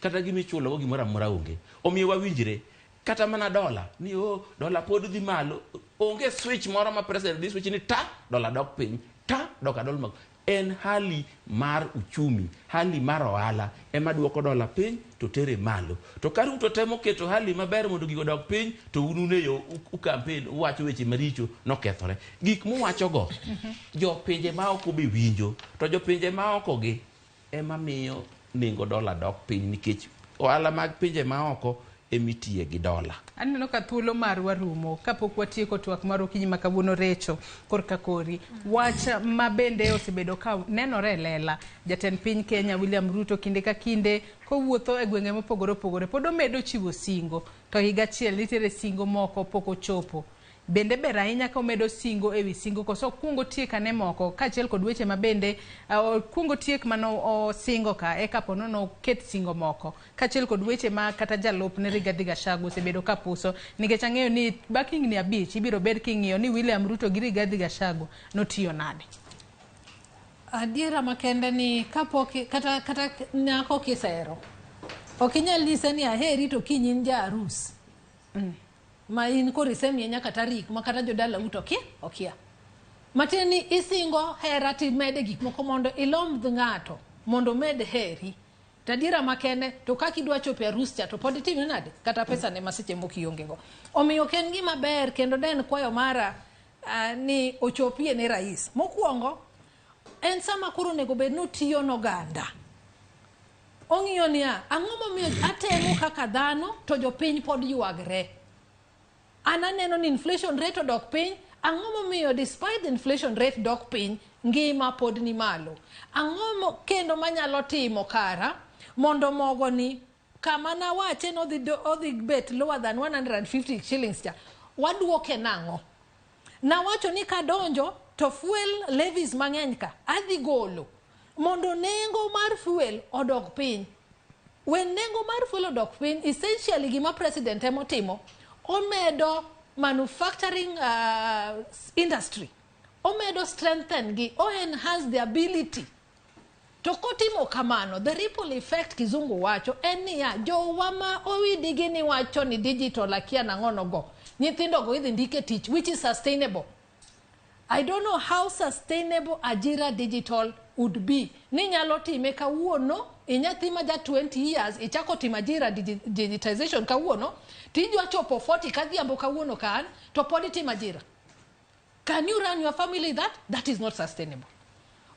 D: kata gima ichulo go gimoro amora onge. Omiyo wawinjre kata mana dola ni dola pod dhi malo, onge switch moro ma president dhi switch ni ta dola dok piny, ta dok adol mag. En hali mar uchumi, hali mar ohala ema duoko dola piny to tere malo. To ka Ruto temo keto hali maber mondo gigo dok piny to un uneyo u campaign uwacho weche maricho nokethore. Gik muwachogo jopinje maoko be winjo, to jopinje maoko gi ema miyo nengo dola dok piny nikech ohala mag pinje maoko emitiye gi dola.
A: Aneno ka thuolo marwa rumo kapok watieko twak mar okinyi ma kawuono. Recho korka kori wach ma bende osebedo ka nenore e lela, jatend piny Kenya William Ruto kinde ka kinde kowuotho e gwenge mopogore opogore pod omedo chiwo singo, to higa achiel nitiere singo moko pok ochopo. Bende ber ahinya ka omedo singo ewi singo koso okuongo tiek ane moko kaachiel kod weche ma bende okuongo tiek mano osingo ka eka po nono oket singo moko kaachiel kod weche ma kata jalupne Rigathi Gachagua osebedo ka puso nikech ang'eyo ni bang' higni 5 ibiro bed king'iyo ni William Ruto gi Rigathi Gachagua notiyo nade.
C: Adiera makende ni kapok kata nyako kisero ok inyal nyise ni aheri to kiny in ja arus. Ma in koro isemiye nyaka tarik ma kata jodalau to kia okia. Matiende ni isingo hera timede gik moko mondo ilomb ng'ato mondo omed heri. To adiera makende to kaka idwa chopo e arus cha to pod itimne nade kata pesa ne ma seche moko ionge go. Omiyo ok en gima ber kendo ne en kwayo mara ni ochopie ne rais. Mokwongo en sama koro onego bed ni otiyo noganda. Ong'iyo niya, ang'o momiyo atemo kaka dhano to jopiny pod ywagre. An aneno ni inflation rate odok piny, ang'o momiyo despite the inflation rate dok piny, ngima pod ni malo. Ang'o kendo manyalo timo kara mondo mogo ni kama nawache ni odhi bet lower than 150 shillings cha, waduoke nang'o? Nawacho ni kadonjo to fuel levies mang'eny ka adhi golo mondo nengo mar fuel odok piny. When nengo mar fuel odok piny, essentially gima president emotimo, omedo manufacturing industry, omedo strengthen gi, o enhance the ability. To kotimo kamano, the ripple effect kizungu wacho en niya, jowa ma owidi gi ni wacho ni digital akia nang'ono go, nyithindo go idhi ndike tich, which is sustainable. I don't know how sustainable Ajira Digital would be. Ni nyalo time kawuono, inyathi ma ja 20 years, ichako timo Ajira digitization kawuono, tijwa chopo 40 kadhiambo kawuono kan, to pod itimo Ajira. Can you run your family that? That is not sustainable.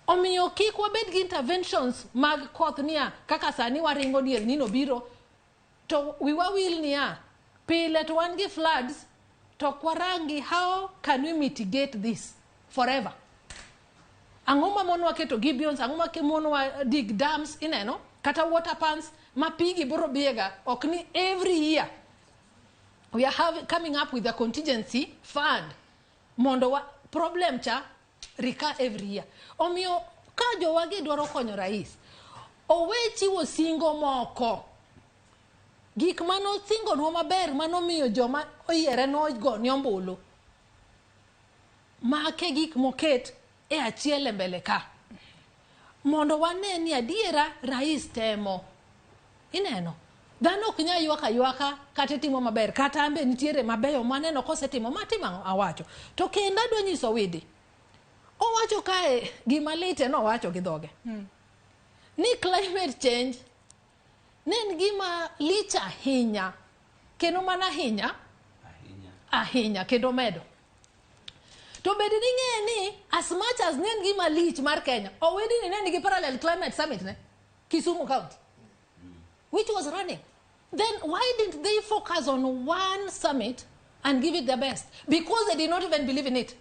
C: Omiyo kik wabed gi interventions mag koth niya, kaka sani waringo ni El Nino biro, to wiwa wil niya, pile to wan gi floods, to kwarangi how can we mitigate this forever? Ang'o ma monwa keto gabions, ang'o ma monwa dig dams, ineno, kata water pans, ma pigi biro biega, ok ni every year we are coming up with a contingency fund mondo wa problem cha recur every year. Omiyo ka jowagi dwaro konyo rais, owe chiwo singo moko. Gik mano singonwa maber manomiyo joma oyiere nogone ombulu. Make gik moket e achiel e mbele ka. Mondo wane ni adiera rais temo. Ineno? Dhano ok nyal ywak aywaka kata itimo maber, kata ambe nitiere mabeyo maneno kosetimo matimo ang'o awacho. To kendo adwa nyiso Widi. Owacho kae gima lit en owacho gi dhoge. Ni climate change ne en gima lich ahinya. Kendo mana ahinya. Ahinya kendo medo. To bed ni ng'e ni as much as ne en gima lich mar Kenya, Owidi ni ne nigi parallel climate summit ne Kisumu County, which was running. Then why didn't they focus on one summit and give it their best? Because they did not even believe in it.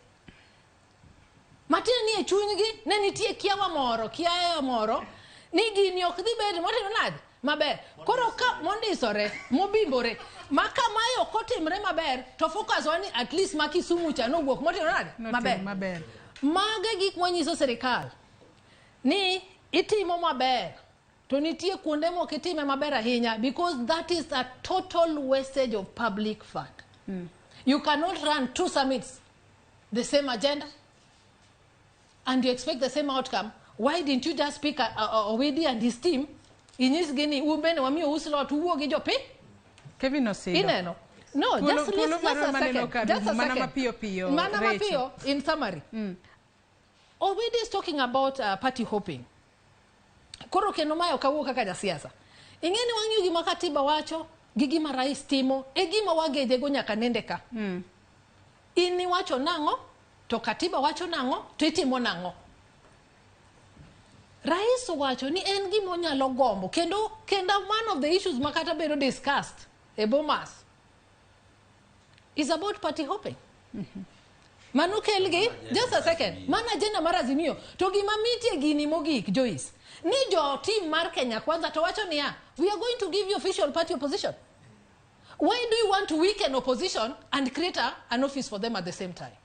C: Matiende ni e chunygi ne nitie kiawa moro, kiawa moro, ni gini ok dhi bedo motimo nade? Maber. Koro ka mondisore, mobimbore, ma kamae ok otimre maber, to focus wa ni at least ma Kisumu cha nowuok motimo nade? Maber.
A: Maber.
C: Mage gik manyiso sirikal ni itimo maber, to nitie kuonde mok itime maber ahinya, because that is a total wastage of public fund. You cannot run two summits, the same agenda, and you expect the same outcome. Why didn't you just pick Owidi and his team? Inyis gini umbe wamiyo uslot uwuo gi jopiny?
A: Kevin Osido.
C: Ineno? No, just listen, just a second. Just a
A: Mana
C: second.
A: mapiyo piyo.
C: Mana
A: Rachel.
C: mapiyo, in summary. Owidi is talking about party hopping. Koro kendo mae ok awuo kaka jasiasa. Ing'e ni wang'iyo gima katiba wacho, gi gima rais timo, e gima wagejego nyaka nende ka. In iwacho nang'o, to katiba wacho nang'o, to itimo nang'o. Rais owacho ni en gima onyalo gombo, kendo one of the issues ma kata bedo discussed e Bomas is about party hopping. Mano kelgi, just a second, mana agenda mar Azimio, to gima mitie gini mogik, Joyce, ni jo team mar Kenya Kwanza to wacho niya, we are going to give you official party opposition. Why do you want to weaken opposition and create an office for them at the same time?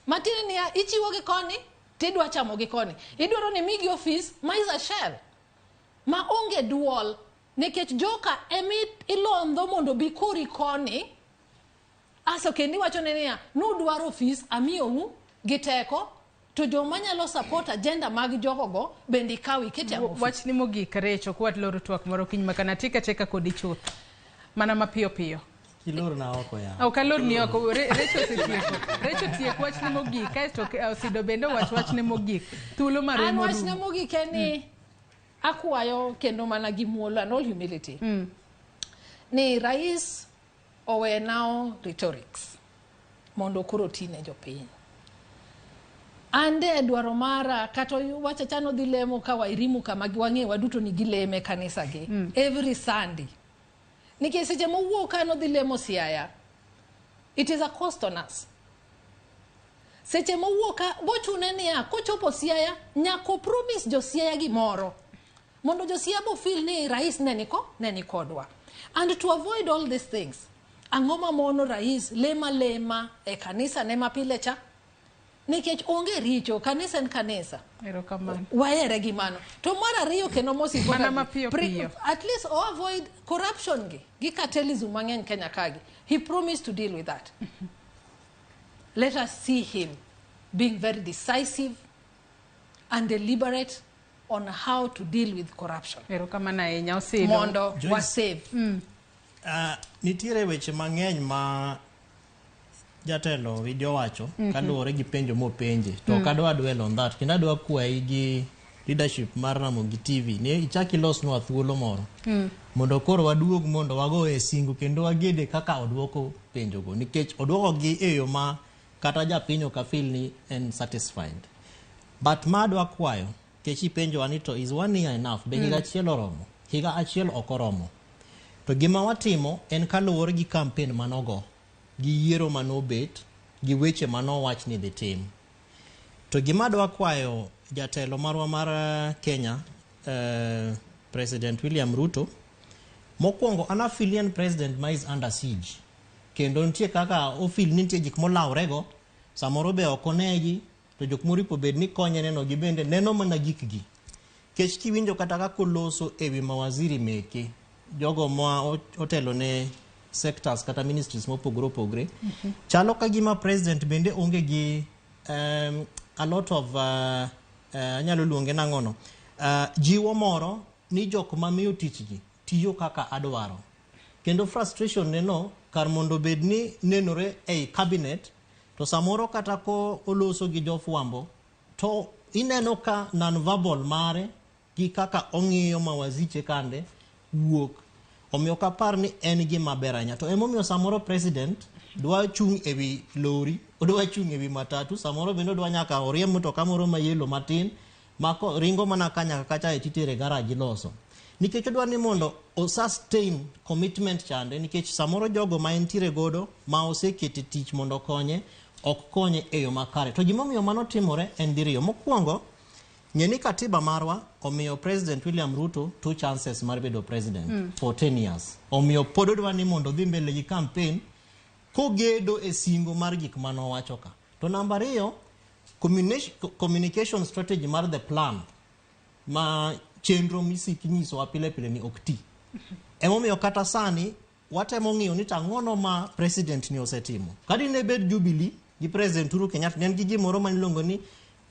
C: Matiende niya, ichiwo gi koni, tidwa chamo gi koni. Idwaro ni migi office ma is a shell. Ma onge duol, nikech joka emi ilondho mondo bi kori koni. Aso kendo iwacho ne niya, nudwaro office, amiyou gi teko, to joma nyalo support agenda mag jogogo bende ikaw iket e office.
A: Wachni mogik Recho, kwa loro twak moro kiny makana tika cheka kodi chuth. Mana mapiyo piyo.
B: Kilorna oko ya.
A: Ok alorni oko, Recho osetieko. Recho tiek wachni mogik, kaeto Osido bende owach wachne mogik. Thuolo mar
C: An
A: rumo
C: wachna
A: rumo.
C: mogik en ni akwayo kendo mana gi muolo and all humility ni rais owe nao rhetorics mondo koro tine jopiny. Ande dwaro mara kata wacha chano dhi lemo ka Wairimu kama wang'e waduto ni gileme kanisa gi every Sunday. Nikech seche mowuok ka nodhi lemo Siaya, it is a cost on us. Seche mowuok ka bochune niya kochopo Siaya nyaka promise jo Siaya gimoro mondo jo Siaya bo feel ni rais ne ni kodwa. And to avoid all these things, ang'o mamono rais lema lema e kanisa ne mapile cha? Nikech onge richo, kanisa en kanisa.
A: Erokamano.
C: Wahere gi mano. To mar ariyo kendo most
A: Mana
C: importantly,
A: mapiyo piyo.
C: at least o avoid corruption gi cartelism mang'eny Kenya kagi. He promised to deal with that. Let us see him being very decisive and deliberate on how to deal with corruption.
A: Erokamano ahinya Osido.
C: Mondo
B: Joyce.
C: wa save.
B: Nitiere weche mang'eny ma jatelo Widi owacho kaluwore gi penjo mopenje to ok adwa dwell on that kendo adwa kwayi gi leadership mar Ramogi TV ni ichak ilosnwa thuolo moro mondo koro waduog mondo wago e singo kendo wagede kaka oduoko penjogo nikech oduoko gi e yo ma kata japiny ok feel ni en satisfied. But ma adwa kwayo nikech ipenjowa ni to is 1 year enough? Be higa achiel oromo? Higa achiel ok oromo. To gima watimo en kaluwore gi campaign manogo, gi yiero manobet, gi weche manowach ni dhi tim. To gima adwa kwayo jatelo marwa mar Kenya, President William Ruto, mokwongo an afilian president ma is under siege. Kendo nitie kaka ofil ni nitie gik molawrego, samoro be ok onegi, to jok moripo bed ni konye neno gi bende neno mana gikgi. Kech kiwinjo kata kaka oloso ewi mawaziri meke, jogo ma otelo ne sectors kata ministries mopogore opogore, chalo ka gima president bende onge gi a lot of anyalo luonge nang'ono, jiwo moro ni jok mamiyo tichgi tiyo kaka adwaro. Kendo frustration neno kar mondo bed ni nenore ei cabinet, to samoro kata ko oloso gi jofwambo to ineno ka non-verbal mare gi kaka ong'iyo mawaziche kande wuok. Omiyo ok apar ni en gima ber ahinya. To emomiyo samoro president dwa chung' ewi lori, odwa chung' ewi matatu, samoro bende odwa nyaka oriemb mtoka moro mayelo matin ma ringo mana ka nyaka kacha e titere garage iloso. Nikech odwa ni mondo o sustain commitment chande, nikech samoro jogo ma entiere godo ma osekete tich mondo okonye ok konye e yo makare. To gimomiyo mano timore en diriyo. Mokwongo, ng'e ni katiba marwa omiyo President William Ruto 2 chances mar bedo president for 10 years. Omiyo pod odwa ni mondo odhi mbele gi campaign kogedo e singo mar gik manowacho ka. To namba 2, communication strategy mar the plan ma chenro misik nyisowa pile pile ni ok ti. Emomiyo kata sani watemo ng'iyo ni tang'ono ma president ni osetimo. Kadi ne bed Jubilee gi President Uhuru Kenyatta ne en gi gimoro maniluongo ni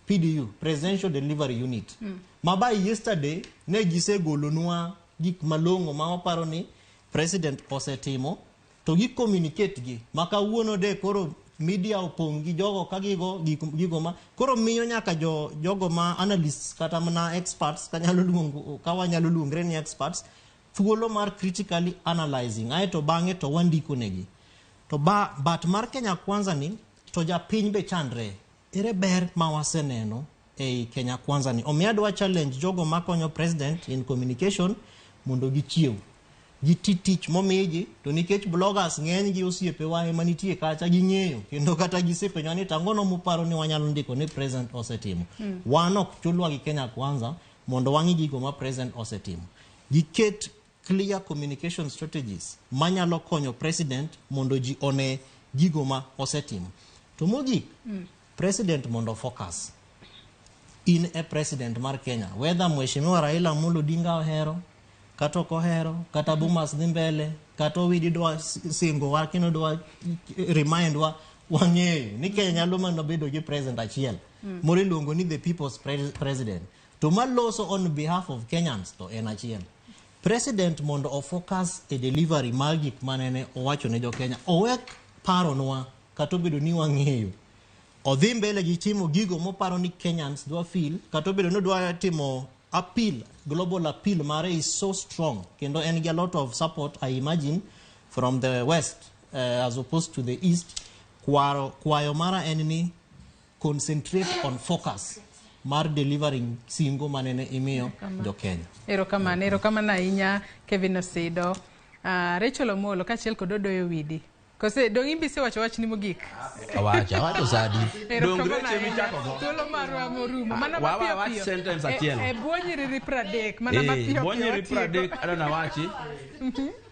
B: PDU, Presidential Delivery Unit. Ma by yesterday ne gisegolonwa gik malong'o ma waparo ni president osetimo to gi communicate gi. Ma kawuono de koro media opong' gi jogo ka gigo gigo ma koro miyo nyaka jogo ma analysts kata mana experts kanyalo luongo ka wanyalo luongre ni experts thuolo mar critically analyzing aeto bang'e to wandiko negi. To but mar Kenya Kwanza ni to japiny be chandre. Ere ber ma waseneno ei Kenya Kwanza ni? Omiyo adwa challenge jogo makonyo president in communication mondo gichiew. Giti tich momigi, to nikech bloggers ng'eny gi osiepewa ema nitie kacha ging'eyo kendo kata gisepenjo ni tang'ono muparo ni wanyalo ndiko ni president osetimo. Wan ok chulwa gi Kenya Kwanza mondo wang'i gigo ma president osetimo. Giket clear communication strategies manyalo konyo president mondo ji one gigo ma osetimo. To mogik, president mondo focus. In e president mar Kenya, whether Mheshimiwa Raila Amolo Odinga ohero, kata ok ohero, kata Bomas dhi mbele, kata Owidi dwa singo wa kendo dwa remind wa, wang'eyo ni Kenya nyalo mana bedo gi president achiel. Moro iluongo ni the people's president. To maloso on behalf of Kenyans to en achiel. President mondo o focus e delivery mar gik manene owacho ne jo Kenya. Owek paronwa kata obedo ni wang'eyo. Odhi mbele gi timo gigo moparo ni Kenyans dwa feel, kata obedo ni odwa timo appeal, global appeal mare is so strong kendo en gi a lot of support I imagine from the west as opposed to the east. Kwaro, kwayo mara en ni concentrate on focus mar delivering singo manene imiyo jo Kenya.
A: Erokamano, erokamano ahinya Kevin Osido. Rachel Omolo kaachiel kod Odoyo Widi. Kose dong' imbi isewacho wachni mogik?
D: Awacho, awacho sadi.
A: Erokamano
D: Dong' Rachel
A: ahinya.
D: michako go.
A: Thuolo marwa morumo. Mana mapiyo
D: Wach
A: piyo.
D: sentence achiel.
A: E bwo nyiriri 30, mana mapiyo
D: Bwo
A: piyo
D: nyiri
A: watieko.
D: 30 adwa nawachi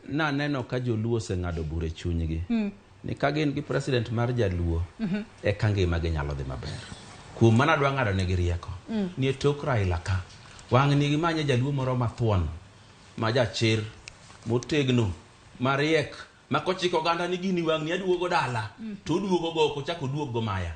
D: naneno ka joluo oseng'ado bura e chunygi ni ka gin gi president mar jaluo eka ngima gi nyalo dhi maber. Kuom mano adwa ng'ado negi rieko ni e tok Raila ka wang' ni gimanye jaluo moro mathuon ma jachir motegno mariek ma kochiko oganda ni gini wang' ni aduogo dala to oduogo go ok ochak oduog go maya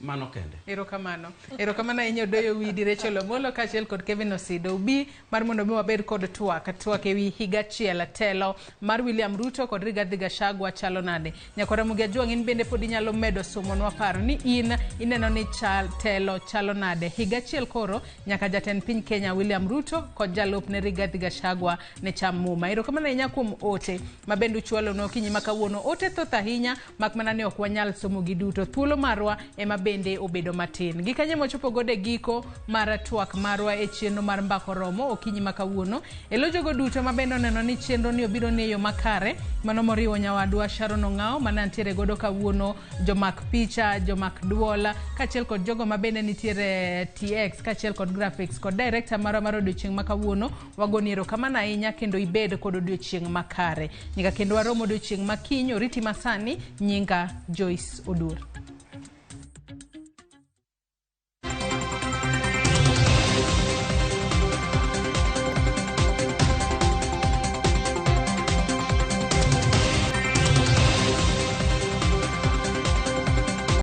D: mano kende.
A: Erokamano. Erokamano ahinya Odoyo Widi, Rachel Omolo kaachiel kod Kevin Osido. Ubi mar mondo mi wabed kod twak ewi higa achiel telo mar William Ruto kod Rigathi Gachagua chalo nade. Nyakwara Ramogi Ajwang' in bende pod inyalo medo somonwa paro ni in ineno ni chal telo chalo nade. Higa achiel koro nyaka jatend piny Kenya William Ruto kod jalupne Rigathi Gachagua ne cham muma. Erokamano ahinya kuom ote ma bende uchwalonwa okinyi ma kawuono. Ote thoth ahinya mak mana ni ok wanyal somo gi duto. Thuolo marwa ema bende obedo matin. Gikanye mochopo godo e giko mar twak marwa e chenro mar Mbaka Oromo okinyi ma kawuono. E lo jogo duto ma bende oneno ni chenro ni obiro ni e yo makare, mano moriwo nyawadwa Sharon Ong'ao mane antiere godo kawuono, jomak picha, jomak duol, kaachiel kod jogo ma bende nitiere TX, kaachiel kod graphics kod director marwa mar odiochieng' ma kawuono. Wagoni erokamano ahinya kendo ibed kod odiochieng' makare. Nyaka kendo warom odiochieng' ma kiny, oriti masani, nyinga Joyce Odur.